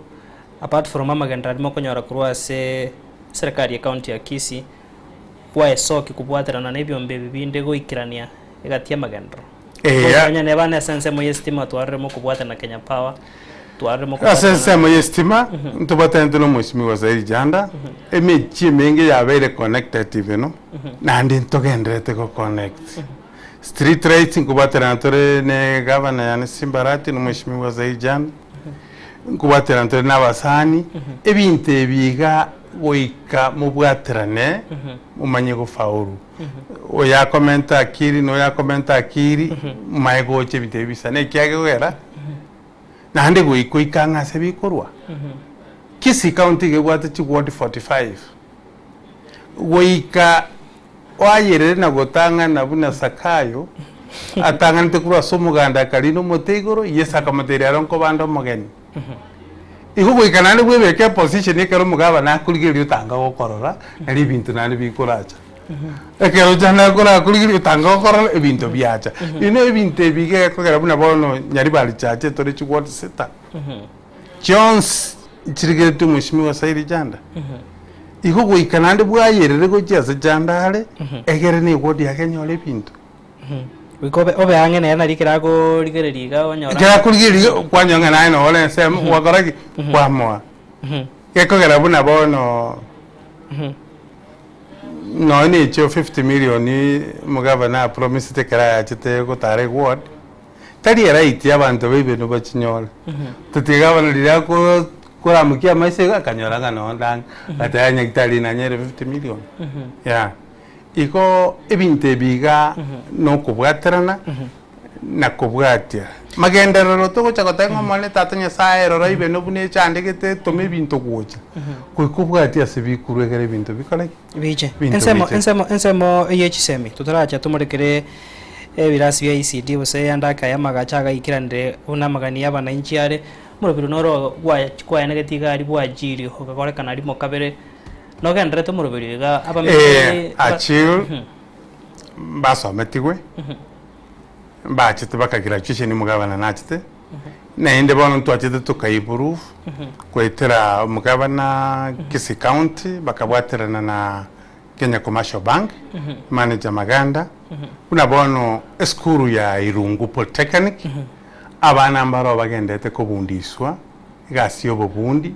apart from amagenderero aria mokonyora korwa ase eserekari ye county ya Kisii, gwaesokia kobwaterana na ebiombe ebi binde goikerania egati y'amagenderero. Eya. Onye neba nese ensemo y'esitima twaroremo okobwatana na Kenya Power, twaroremo Ase okobwatana ensemo y'esitima, ntobwatanete na omweshimiwa Zairi Janda, emechie emenge yabeire connected ime no, naende ntogendererete go connect. Street lights nkobwaterana tore ne gavana yane Simba Arati na omweshimiwa Zaid Jana, nkobwaterana tore na abasani, ebinto ebi iga goika mobwaterane momanye gofaulu. Oyo akomenta akili na oyo akomenta akili, momanye gocha ebinto ebi bisane ekiagera naende goika oike ang'e ase bikorwa. Kisii County iga ebwate chiward 45, goika oayerere na gotang'ana buna Zakayo atang'anete korwa ase omoganda akarina omote igoro, Yeso akamoteebia, Ero nkobande omogeni. Igo goika naende bwebeke eposition ekero omogabana akorigereria otanga gokorora, nario ebinto naende bikoracha. Ekero chana korakorigereria otanga gokorora ebinto biacha. Inwe ebinto ebi iga gekogera buna bono Nyaribari Church tore chiward sita, chionsi nchirigeretie omweshimiwa Sairi Janda. Igo goika naende bwayerere gochia ase Janda are, egere na eward yake enyore ebinto. Goika obe obe ang'e nere nari ekero akorigereria iga onyora Ekero akorigereria iga, kwanyora ng'a naye nore ensemo, gwakora ki? Kwamoa. Gekogera buna bono nonya na echio 50 million omogavana apromisete ekero ayachete gotara eward, tari eright abanto ba ebenwa bachinyore. Totiga gavana riria ako koramokia amaiso iga akanyora ng'a nonde ang'e, agateba nyagetari nanyore 50 million, yeah. Igo ebinto ebi iga nokobwaterana na kobwatia. Magenderero togocha goteba ng'a Omonene Tata Nyasaye rora ibe buna echandegete toma ebinto gocha. Goika obwatie ase bikurwa ekero ebinto bikore ki? Biche. Ebinto Ensemo biche. ensemo ensemo eye chisemi totaracha tomorekere ebirasi bia ECD gose ande ake aya amagacho agaikeranire buna amagani ya abananchi are, omorobiri noro gwa kwaenegeti iga aria bwajiri ogakorekana rimo kabere. Nogendererete omoroberio iga Eh, abamenyete ba- achil mbasometigwe mbachete baka graduation omogabana nachete naende bono ntwachete tokaimprove goetera omogabana Kisii county bakabwaterana na Kenya Commercial Bank manager Maganda buna bono esukuru ya Irungu Polytechnic abana mbaro bagendete kobundiswa egasi ya obobundi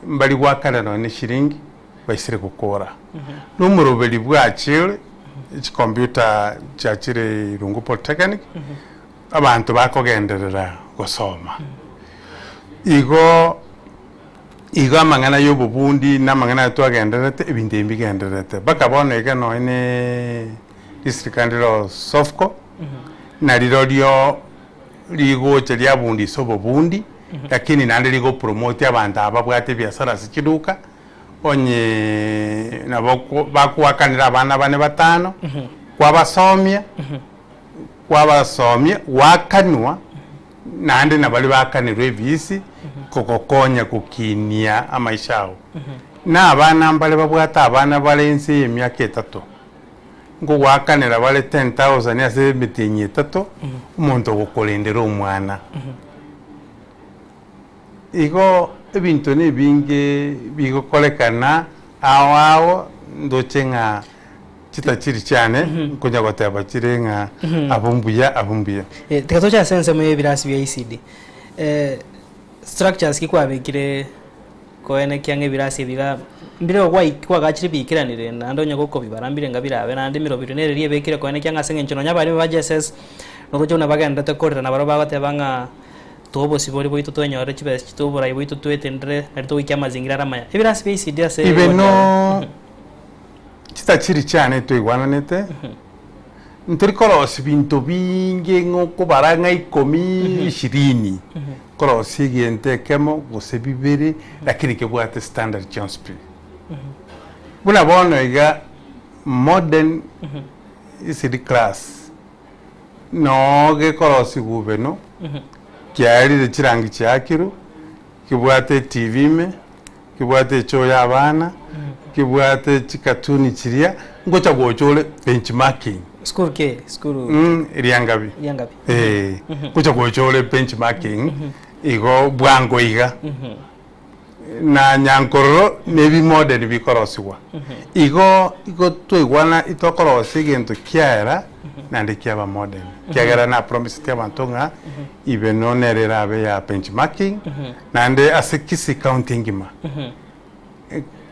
Mbari goakana nonya ne shilingi baisire gokora. Nomoroberi bwachire chicomputer chiachire Irungu Polytechnic, abanto bakogenderera gosoma. Igo igo amang'ana ya obobundi na amang'ana aya twagendererete ebinto ebi mbigendererete. Mpaka bono iga nonya ne district ndiro Sofco, narirorio rigocha riabundisa obobundi, lakini naende rigopromote abanto aba babwate ebiasara ase chiduka, onye nabo ko bakoakanera abana bane batano, kwabasomia, kwabasomia gwakanwa, naende nabaria bakanerwa ebisi, kogokonya gokinia amaisha ao. Na abana mbare babwate abana bare inse ya emiaka etato. Nkogoakanera bare 10,000 ase emetienyi etato, omonto ogokorendera omwana. Igo ebinto na ebinge bigokorekana ao ao, ndoche ng'a chitachiri chiane, nkonya goteba chire ng'a abwo mbuya abwo mbuya. Tiga toche ase ensemo ya ebirasi bia ECD. Structures ki kwabekire Koenekia ng'a ebirasi ebi iga mbire kwagachire biikeranire, naende onye gokobibara mbire enga birabe, naende emerobio nere eria ebekire koenekia ng'a ase eng'encho nonya abaremi ba JSS noroche buna bagendererete korera nabarabwo bagoteba ng'a toe obosibore bwaito twenyorere chibesa chito oborai bwaito twetendere nari togoikia amazingira are amaya. Ebirasi bia ECD ase Ibe eward no yaye. chitachiri chiane twaigwananete, ntori korosia binto binge ng'a okobara ng'a ikomi, ishirini. Korosia egento ekemo gose bibere lakini kebwate standard chionsi pi. Buna bono iga modern ECD class noo gekorosigwa obeno kiarire chirangi chiakirwe, kebwate etv ime, kebwate echoo ya abana, kebwate chikatuni chiria, ngocha gocha ore benchmarking. School ki? School Riangabi. Riangabi. Eh, gocha gocha ore benchmarking igo bwango iga. Na nyankororo na ebimodern bikorosigwa. Igo igo twaigwana itokorosia egento kiaera naende kiaba modern. Kiagera na promiseti abanto ng'a ibe no nere erabe ya benchmarking Naende ase Kisii County engima,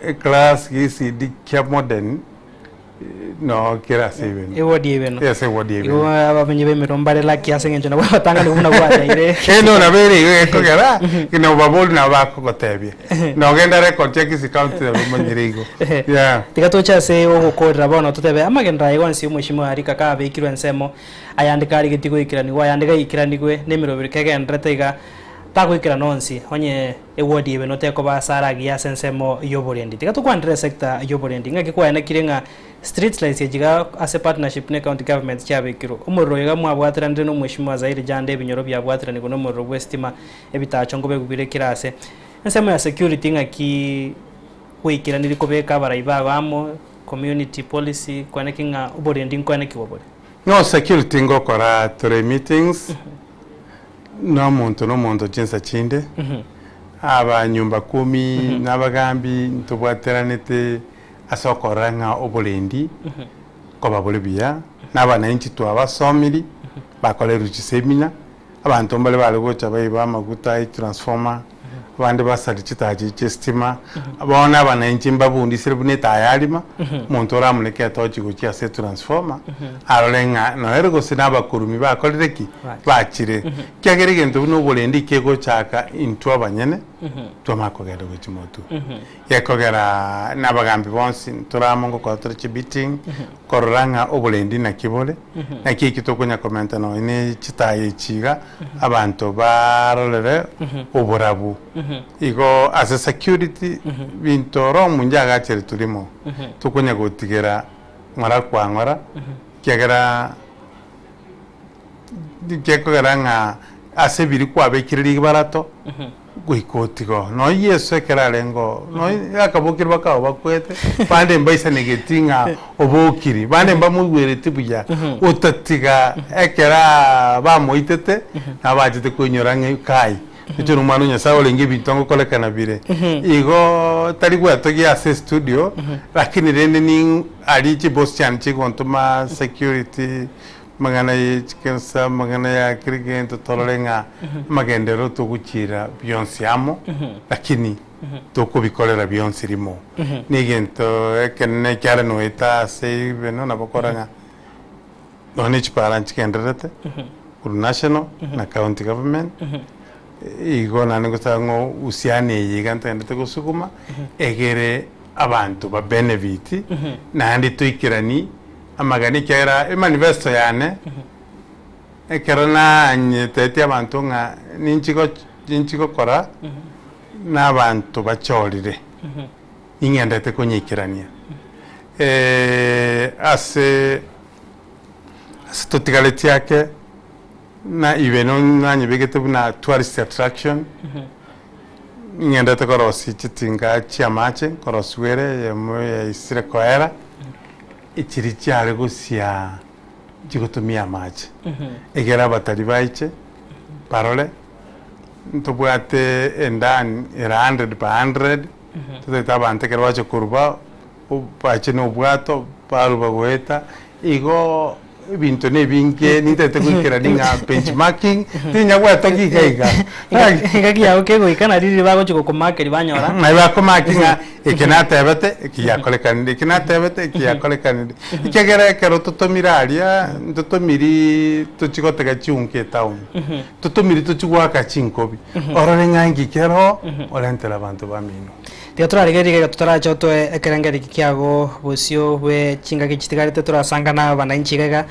eclass ya ECD kia modern No kera ase ibeno. Ewodi ya ibeno. Ase ewodi ya Igo ibeno. abamenyi b'emeremo mbare lucky ase eng'encho nabo abatang'ani buna gwateire. Eh no nabo ere igo gekogera, nobabori nabo bakogotebia. Nogenda record ya Kisii County nabo omanyire igo. Yeah. Tiga toche ase ogokorera bono totebe amagenderero aye gonsi omweshimiwa Arika kabekirwe ensemo ayande karigetie goikeranigwa ayande gaikeranigwe na emeroberi kegendererete iga tagoikerana onsi onye Ewodi ebe notekoba ase are agiya ase ensemo y'oborendi. Tiga tokwanere esector y'oborendi. Ng'aki kwaenekire ng'a street lights echi iga ase partnership ne county government chiabekirwe. Omorero oyo iga mwabwateranire na omweshimiwa Zairi Janda ebinyoro biabwateranigwe na omorero bw'esitima ebitacho nkobekwa bire kera ase. Ensemo ya security ng'aki gwaikeranirie kobeka abarai bago amo, community policy, kweneki ng'a oborendi nkwenekigwa bore? No security ngokora tore meetings. Nomonto nomonto chinsa chinde, aba nyumba kumi na abagambi ntobwateranete ase okorora ng'a oborendi nkoba bore buya, na abananchi twabasomiri, bakorerwe chisemina, abanto mbare bare gocha baiba amaguta etransformer, abande basaria chitachi chi'estima, bono abananchi mbabundisire buna etaya arima, omonto oramoneke etochi gochia ase etransformer, arore ng'a noere gose na abakurumi bakorire ki? Bachire. Ekiagera egento buna oborendi kegochaka intwe abanyene, twamanya kogenda gochia motwe. Gekogera na abagambi bonsi ntore amo ngokora tore chimeeting, korora ng'a oborendi naki bore, naki eki tokonya komenta nonye ne chitaya echi iga, abanto barorere oborabu. Igo ase security, binto oro omonche agachere turimo, tokonya gotigera ng'ora kwa ng'ora, ekiagera gekogera ng'a ase ebiri kwabekire ribarato, goika otiga oo. Nonya Yeso ekero arenge oo, nonya akabokire bakaba bakwete, bande mbaisanegeti ng'a obokiri, bande mbamoigwereti buya, otatiga ekero bamoitete, nabo bachete koinyora ng'a kai, inche nomwana o Nyasaye orenge ebinto ngokorekana bire. Igo tari gwetogia ase estudio, lakini rende ning'u aria chibosi chiane chigontoma security, Amang'ana ye chikanisa, amang'ana ya kera egento torore ng'a amagenderero togochiira bionsi amo, lakini tokobikorera bionsi rimo. Na egento ekenene ekiare noeta ase ibeno nabo okora ng'a nonya ne chipara nchigendererete korwa national na county government, igo naende ngosaba ng'a uhusiano eye iga ntogendete gosuguma, egere abanto ba benefit, naende toikeranie Amagena, ekiagera emanifesto yane ekero nanyetetie abanto ng'a ninchi ninchi gokora na abanto bachorire, ning'endete konyeikerania ase ase totigaretie ake, na ibe nanyebegete buna tourist attraction, ning'endete korosia chitinga chia amache, nkorosiwa ere eyemo yaisire koera. Echiri chiare gosia chigotumia amache, egere abatari baiche barore, ntobwate endani ere hundred per hundred, totagete abanto ekero bacha koruba, bache na obwato, baruba goeta, igo ebinto na ebinge nintagete goikerania ng'a benchmarking, tinyagwete giga iga. Engaki yago kegoika nari riria bagochia gokomakeria banyora. Naye bakomaki ng'a eke natebete, eki giakorekanire, eki natebete, eki giakorekanire. Ekiagera ekero totomire aria, ntotomiri tochie gotega chiunka etown, totomiri tochie goaka chinkobi, orore ng'a nki kero orentere abanto bamino. Tiga torarigererie iga totarache otoe ekerengerio eke kiago bosio bwe chingaki chitigarete torasangana abananchi iga iga,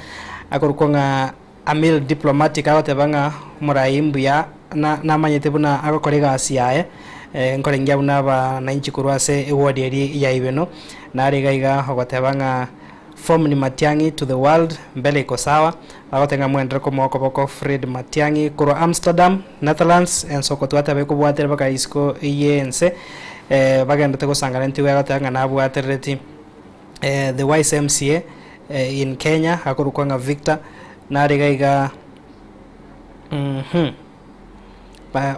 akorokwa ng'a Amir Diplomatic agoteba ng'a omorai mbuya na namanyete buna agokora egasi yaye, nkorengia buna abananchi korwa ase eward eria ya Ibeno. Nare iga iga ogoteba ng'a form ni Matiang'i to the world, mbele iko sawa, bagoteba ng'a moenderere komoa okoboko Fred Matiang'i korwa Amsterdam, Netherlands, ensoko twateba ekobwatera mpaka isiko y'ense, bagenderete gosangana ntigo agoteba ng'a nabwaterereti. The wise MCA in Kenya akorokwa ng'a Victor nare iga iga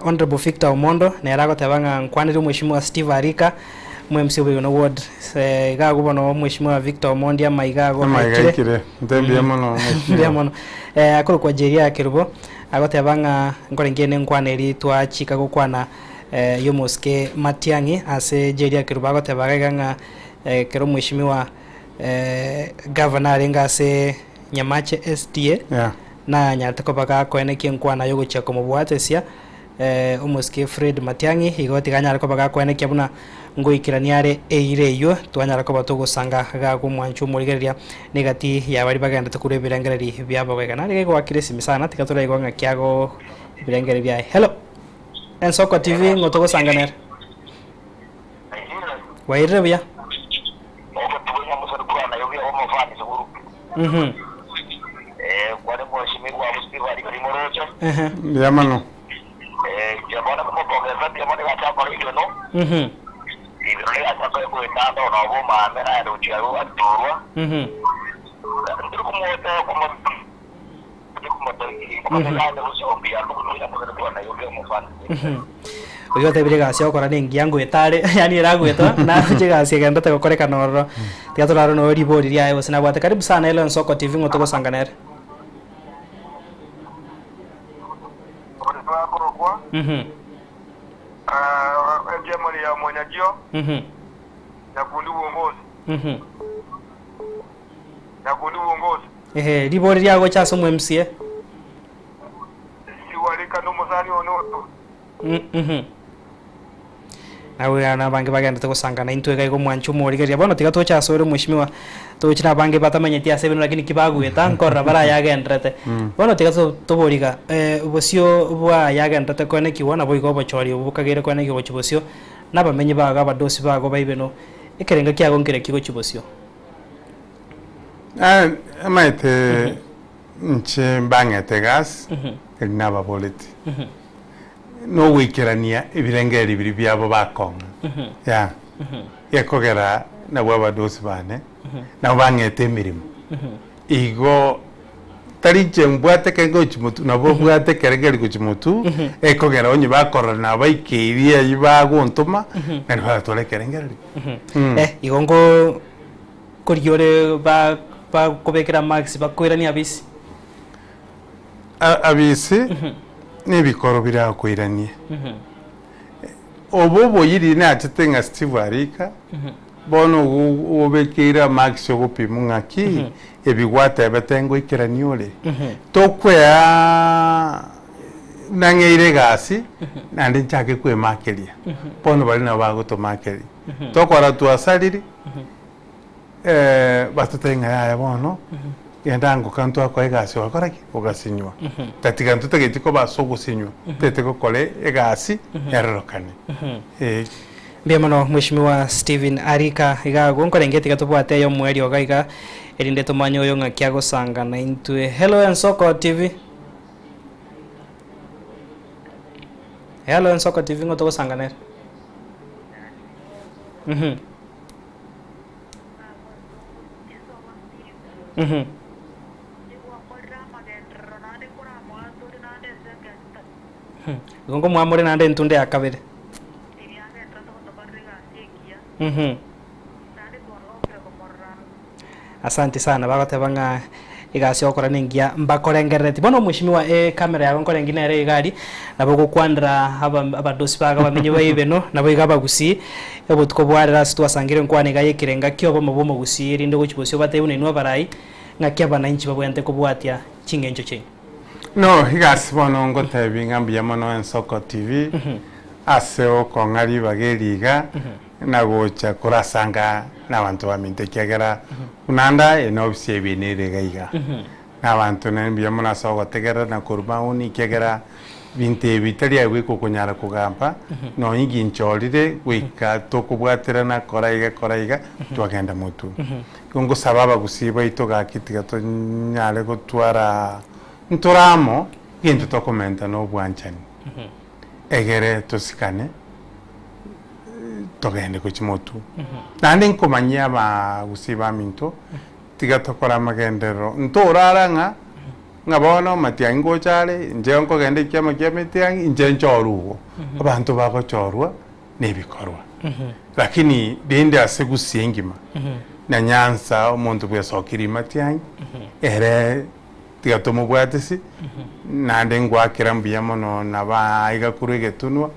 Honourable Victor Omondo nere agoteba ng'a nkwanere omweshimiwa Steve Arika omo MC oboigeno ward iga agwo bono omweshimiwa Victor Omondi amaiga ago Amaiga aikire. aikire. Nte mbuya mono mheshimiwa. Mbuya mono. Akorokwa Jeria Kerubo agoteba ng'a nkorenge ne nkwana eria twachika gokwana y'omosike Matiang'i ase Jeria Kerubo agoteba iga ng'a ekero omweshimiwa. Gavana arenge ase Nyamache SDA, Yeah. nanyarete koba gakoenekia enkwana yogochia komobwatesia omosike Fred Matiang'i, igo tiga anyare koba gakoenekia buna ngoikerania are eira eyio, twanyara koba togosanga gakwa omwancho omorigereria na egati ya baria bagenderete korwa ebirengereri biabo iga. Nare iga goakire esimi sana tiga toraigwa ng'aki ago ebirengereri biaye. Hello Ensoko TV ng'o togosanga nere? Bwairire buya? Mhm. Ehe. Mbuya mono. Mhm. Mhm. Oyio otebire egasi ogokora nengiya ngoeta are, yaani ere agoeta naroche egasi egenderete gokorekana ororo. Tiga torarore noyo ribori riaye gose nabwate. Karibu sana Elo Ensoko TV ng'o togosanga nere. Mhm. Mhm. Mhm. Ehe, ribori riagocha ase omo MCA. Mhm. Nawe na abange bagendete gosangana intwe iga igo omwanchi omorigereria. Bono tiga toche ase ore mweshimiwa, toche na abange batamanyeti ase ebinto lakini ki bagoeta nkorora bare ayagenderete. Bono tiga to tobori iga, bosio bwa ayagenderete koenekigwa nabo igo obochori obo bokageire koenekigwa gochia bosio, na abamenyi bago abadosi bago ba ibeno, ekerengo kiago nkereki gochia bosio? Amaete inche mbang'ete egasi eri nababoreti nogoikerania ebirengererio biria biabo bakong'a yeah gekogera nabwo abadosi bane nabo bang'ete emeremo igo tari inche mbwate ekere gochia motwe nabo mbwate ekere keri gochia motwe ekogera onye bakorora nabaikeirie aywo bagontoma nario baratware ekerengererio. Igo nko Korigia ore ba bakobekera marks bakoirania abisi. A- Abisi nebikoro birakoiranie. Obo oboyiri nachete ng'a Steve Arika, bono ogo obekeire amarks ogopimwa ng'aki ebi gwatebete ngoikerania ore. Tokwea nang'eire egasi naende nchake kwemakeria. Bono baria nabo bagotomakeria. Tokora twasariri. Batotebie ng'a yaya bono, genda angoka ntwakoa egasi ogakora ki? Ogasinywa. Tatiga ntotageti koba ase ogosinywa, totagete gokora egasi erorokane. Eh. Mbuya mono Mheshimiwa Stephen Arika iga agwo nkorenge tiga tobwate eyomoerio iga iga erinde tomanye oyo ng'aki agosanga naintwe. Hello Ensoko TV. Hello Ensoko TV ng'o togosanga nere? Mhm. Mhm. Igo nkomoamore naende entunda ya kabere. Mhm. Asanti sana bagoteba ng'a egasi ogokora nengiya mbakorengerereti. Bono omweshimiwa ecamera yago nkorengi nere iga aria, nabo ogokwanera aba abadosi bago abamenyi ba ibeno, nabo iga abagusii, obotuko bwa rero ase twasangire enkwana iga ya ekerenga kia obomo bwa omogusii erinde ogochia bosio obatebie buna inwe abarai, ng'aki abananchi babwenerete kobwatia ching'encho chiaino. No, egasi bono ngotebi ng'a mbuya mono Ensoko TV, ase okong'a ribaga eri iga, na gocha korasanga nabanto baminto ekiagera buna nda ene ofisi ya ebina ere iga iga. Na abanto nere mbuya mono ase ogotegerera na korwa maoni ekiagera binto ebi tari aye goika okonyara kogamba nonye inginchorire goika tokobwaterana kora iga kora iga twagenda motwe. Igo ngosaba abagusii baito gaki tiga tonyare gotwara ntore amo egento tokomenta na obwanchani egere tosikane. togende gochia motwe. Naende nkomanyia abagusii baminto, tiga tokore amagenderero, ntorara ng'a ng'a bono matiang'i ngocha are, inche nkogenda ekiama kia metiang'i, inche nchorwe igo. Abanto bagochorwa na ebikorwa. Lakini rende ase gusii engima, na Nyanza omonto bwesokirie matiang'i, ere tiga tomobwatisi, naende ngoakera mbuya mono naba aiga korwa egetunwa.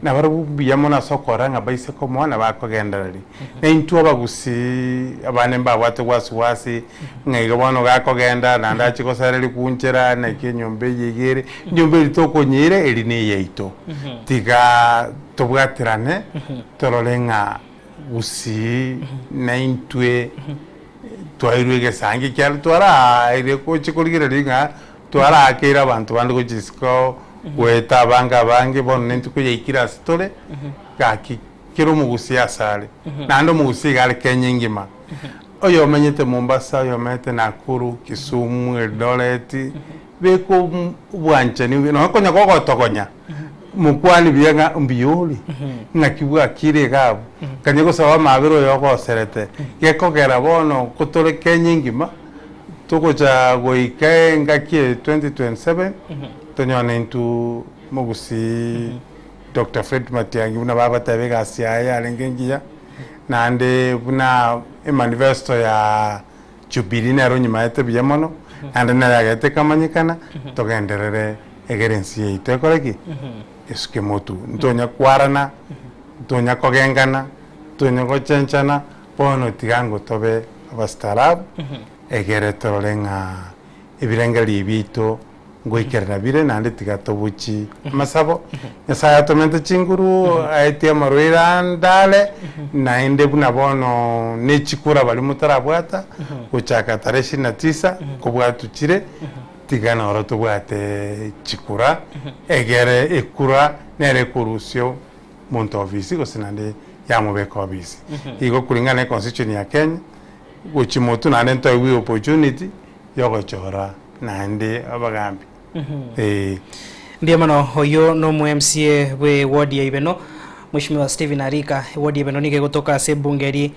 Nabarabwo mbuya mono ase okorora ng'a baise komoa na bakogendereria. Na intwe abagusii abande mbabwate wasi wasi ng'a iga bono gakogenda naende achie gosereria kunchera naki enyomba eye iga ere, enyomba eri tokonyeira eri na eyaito. Tiga tobwaterane torore ng'a gusii na intwe twairwe egesangi ekiagera twaraire gochia korigereria ng'a Twarakeire abanto bande gochia isiko goeta abange abange, bono nintwe koyaikire ase tore, gaki kera omogusii ase are, naende omogusii iga are Kenya engima, oyomenyete Mombasa, oyomenyete Nakuru, Kisumu, Eldoret, beka obwanchani obuya, nonya konya gogotogonya, mokwane buya ng'a mbuya ore, ng'aki bwakire iga abwo, kanya gosaba amabera oyo ogoserete, gekogera bono kotore Kenya engima. Togocha goika engaki eye 2027 tonyore intwe mogusii Doctor Fred Matiang'i buna bagoteba egasi yaye yarenge engiya, naende buna emanifesto ya Jubilee nero onyimaete buya mono, naende nero yagete ekamanyekana, togenderere egere ense yaito ekore ki? Esuke motu. Ntonya kwarana, ntonya kogengana, ntonya gochenchana, Bono tiga ngotobe abastaarabu, egere torore ng'a ebirengererio biaito ngoikerana bire, naende tiga tobuchi amasabo. Nyasae atomente chinguru, aetie amarwaire ande are, naende buna bono ne chikura baria motarabwata, gochaka tarehe ishirini na tisa, nkobwatwa chire, tiga noro tobwate chikura, egere ekura nere ekorusia monto ofisi gose naende yamobeka ofisi. Igo kulingana na econstitution ya Kenya, gochia motwe naende ntoegwe opportunity yogochora naende abagambi eh. Mbuya mono, oyio no omo MCA bwe ward ya Ibeno, Mheshimiwa Stephen Arika. Eward ya Ibeno nigo egotoka ase ebunge eri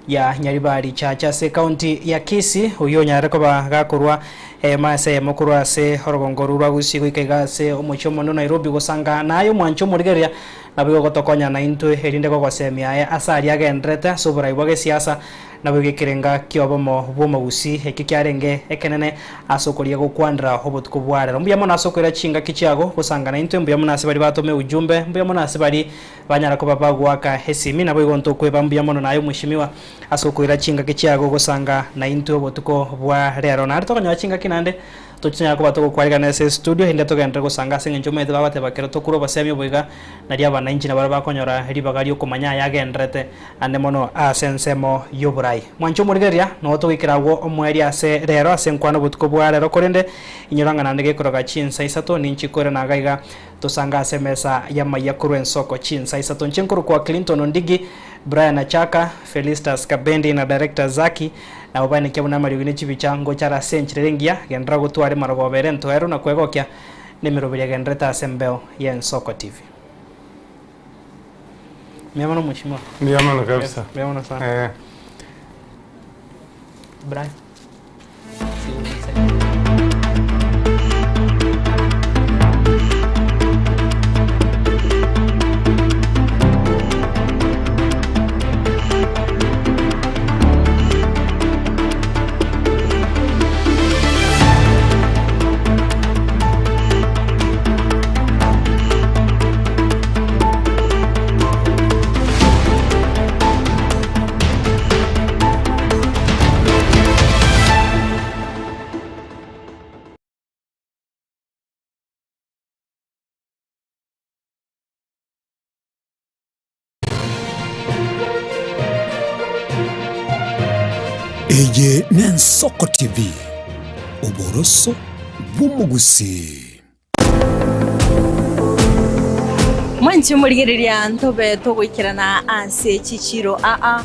ya Nyaribari Chache ase ecounty ya Kisii, oyio onyarire koba gakorwa eyemo ase eyemo korwa ase orogongo orwo rwa Gusii goika iga ase omochie omonene o Nairobi gosanga naye omwanche omorigereria nabo igo ogotokonya naintwe erinde gogosemia aye ase aria agendererete ase oborai bwa gesiasa Naboigo ekerenga ki'obomo bw'omogusii ekio kiarenge ekenene ase okoria gokwanera obotuko bwa rero. Mbuya mono ase okoira chingaki chiago gosanga naintwe, mbuya mono ase baria batoma eujumbe, mbuya mono ase baria banyara koba bagoaka esimi, naboigo ntokweba mbuya mono naye omweshimiwa ase okoira chingaki chiago gosanga naintwe obotuko bwa rero. Naende tokonyora chingaki naende tochi tonyare koba togokwarigana ase estudio erinde togenderere gosanga ase eng'encho omanyete bagoteba kero tokure obosemi obo iga nario abanainchi nabaria bakonyora ribaga riokomanya aya agendererete Ande mono ase ensemo y'oborai. Mwanche omorigereria, noo togoikera agwo omoerio ase rero ase enkwana obotuko bwa rero, korende inyora ng'a naende gekoroga chinsa isato ninchi koirana iga iga tosange ase emesa y'amayia korwa ensoko chinsa isato. Inche nkorokwa Clinton Ondigi, Brian Achaka, Felistus Kabendi na Director Zaki nabo baenekia buna amariogi ne chibicha ngocha are ase enchera ere engiya, genderera gotwara emarogoba ere entoeru na kwegokia nemeroberi egendererete ase embeo y'Ensoko TV. Mbuya mono mheshimiwa. Mbuya mono kabisa. Mbuya mono sana. Eh. Brian. See you next time. Eye n'Ensoko TV, oboroso bw'omogusii. Mwanche morigereria ntobe togoikerana ase chichiro aa.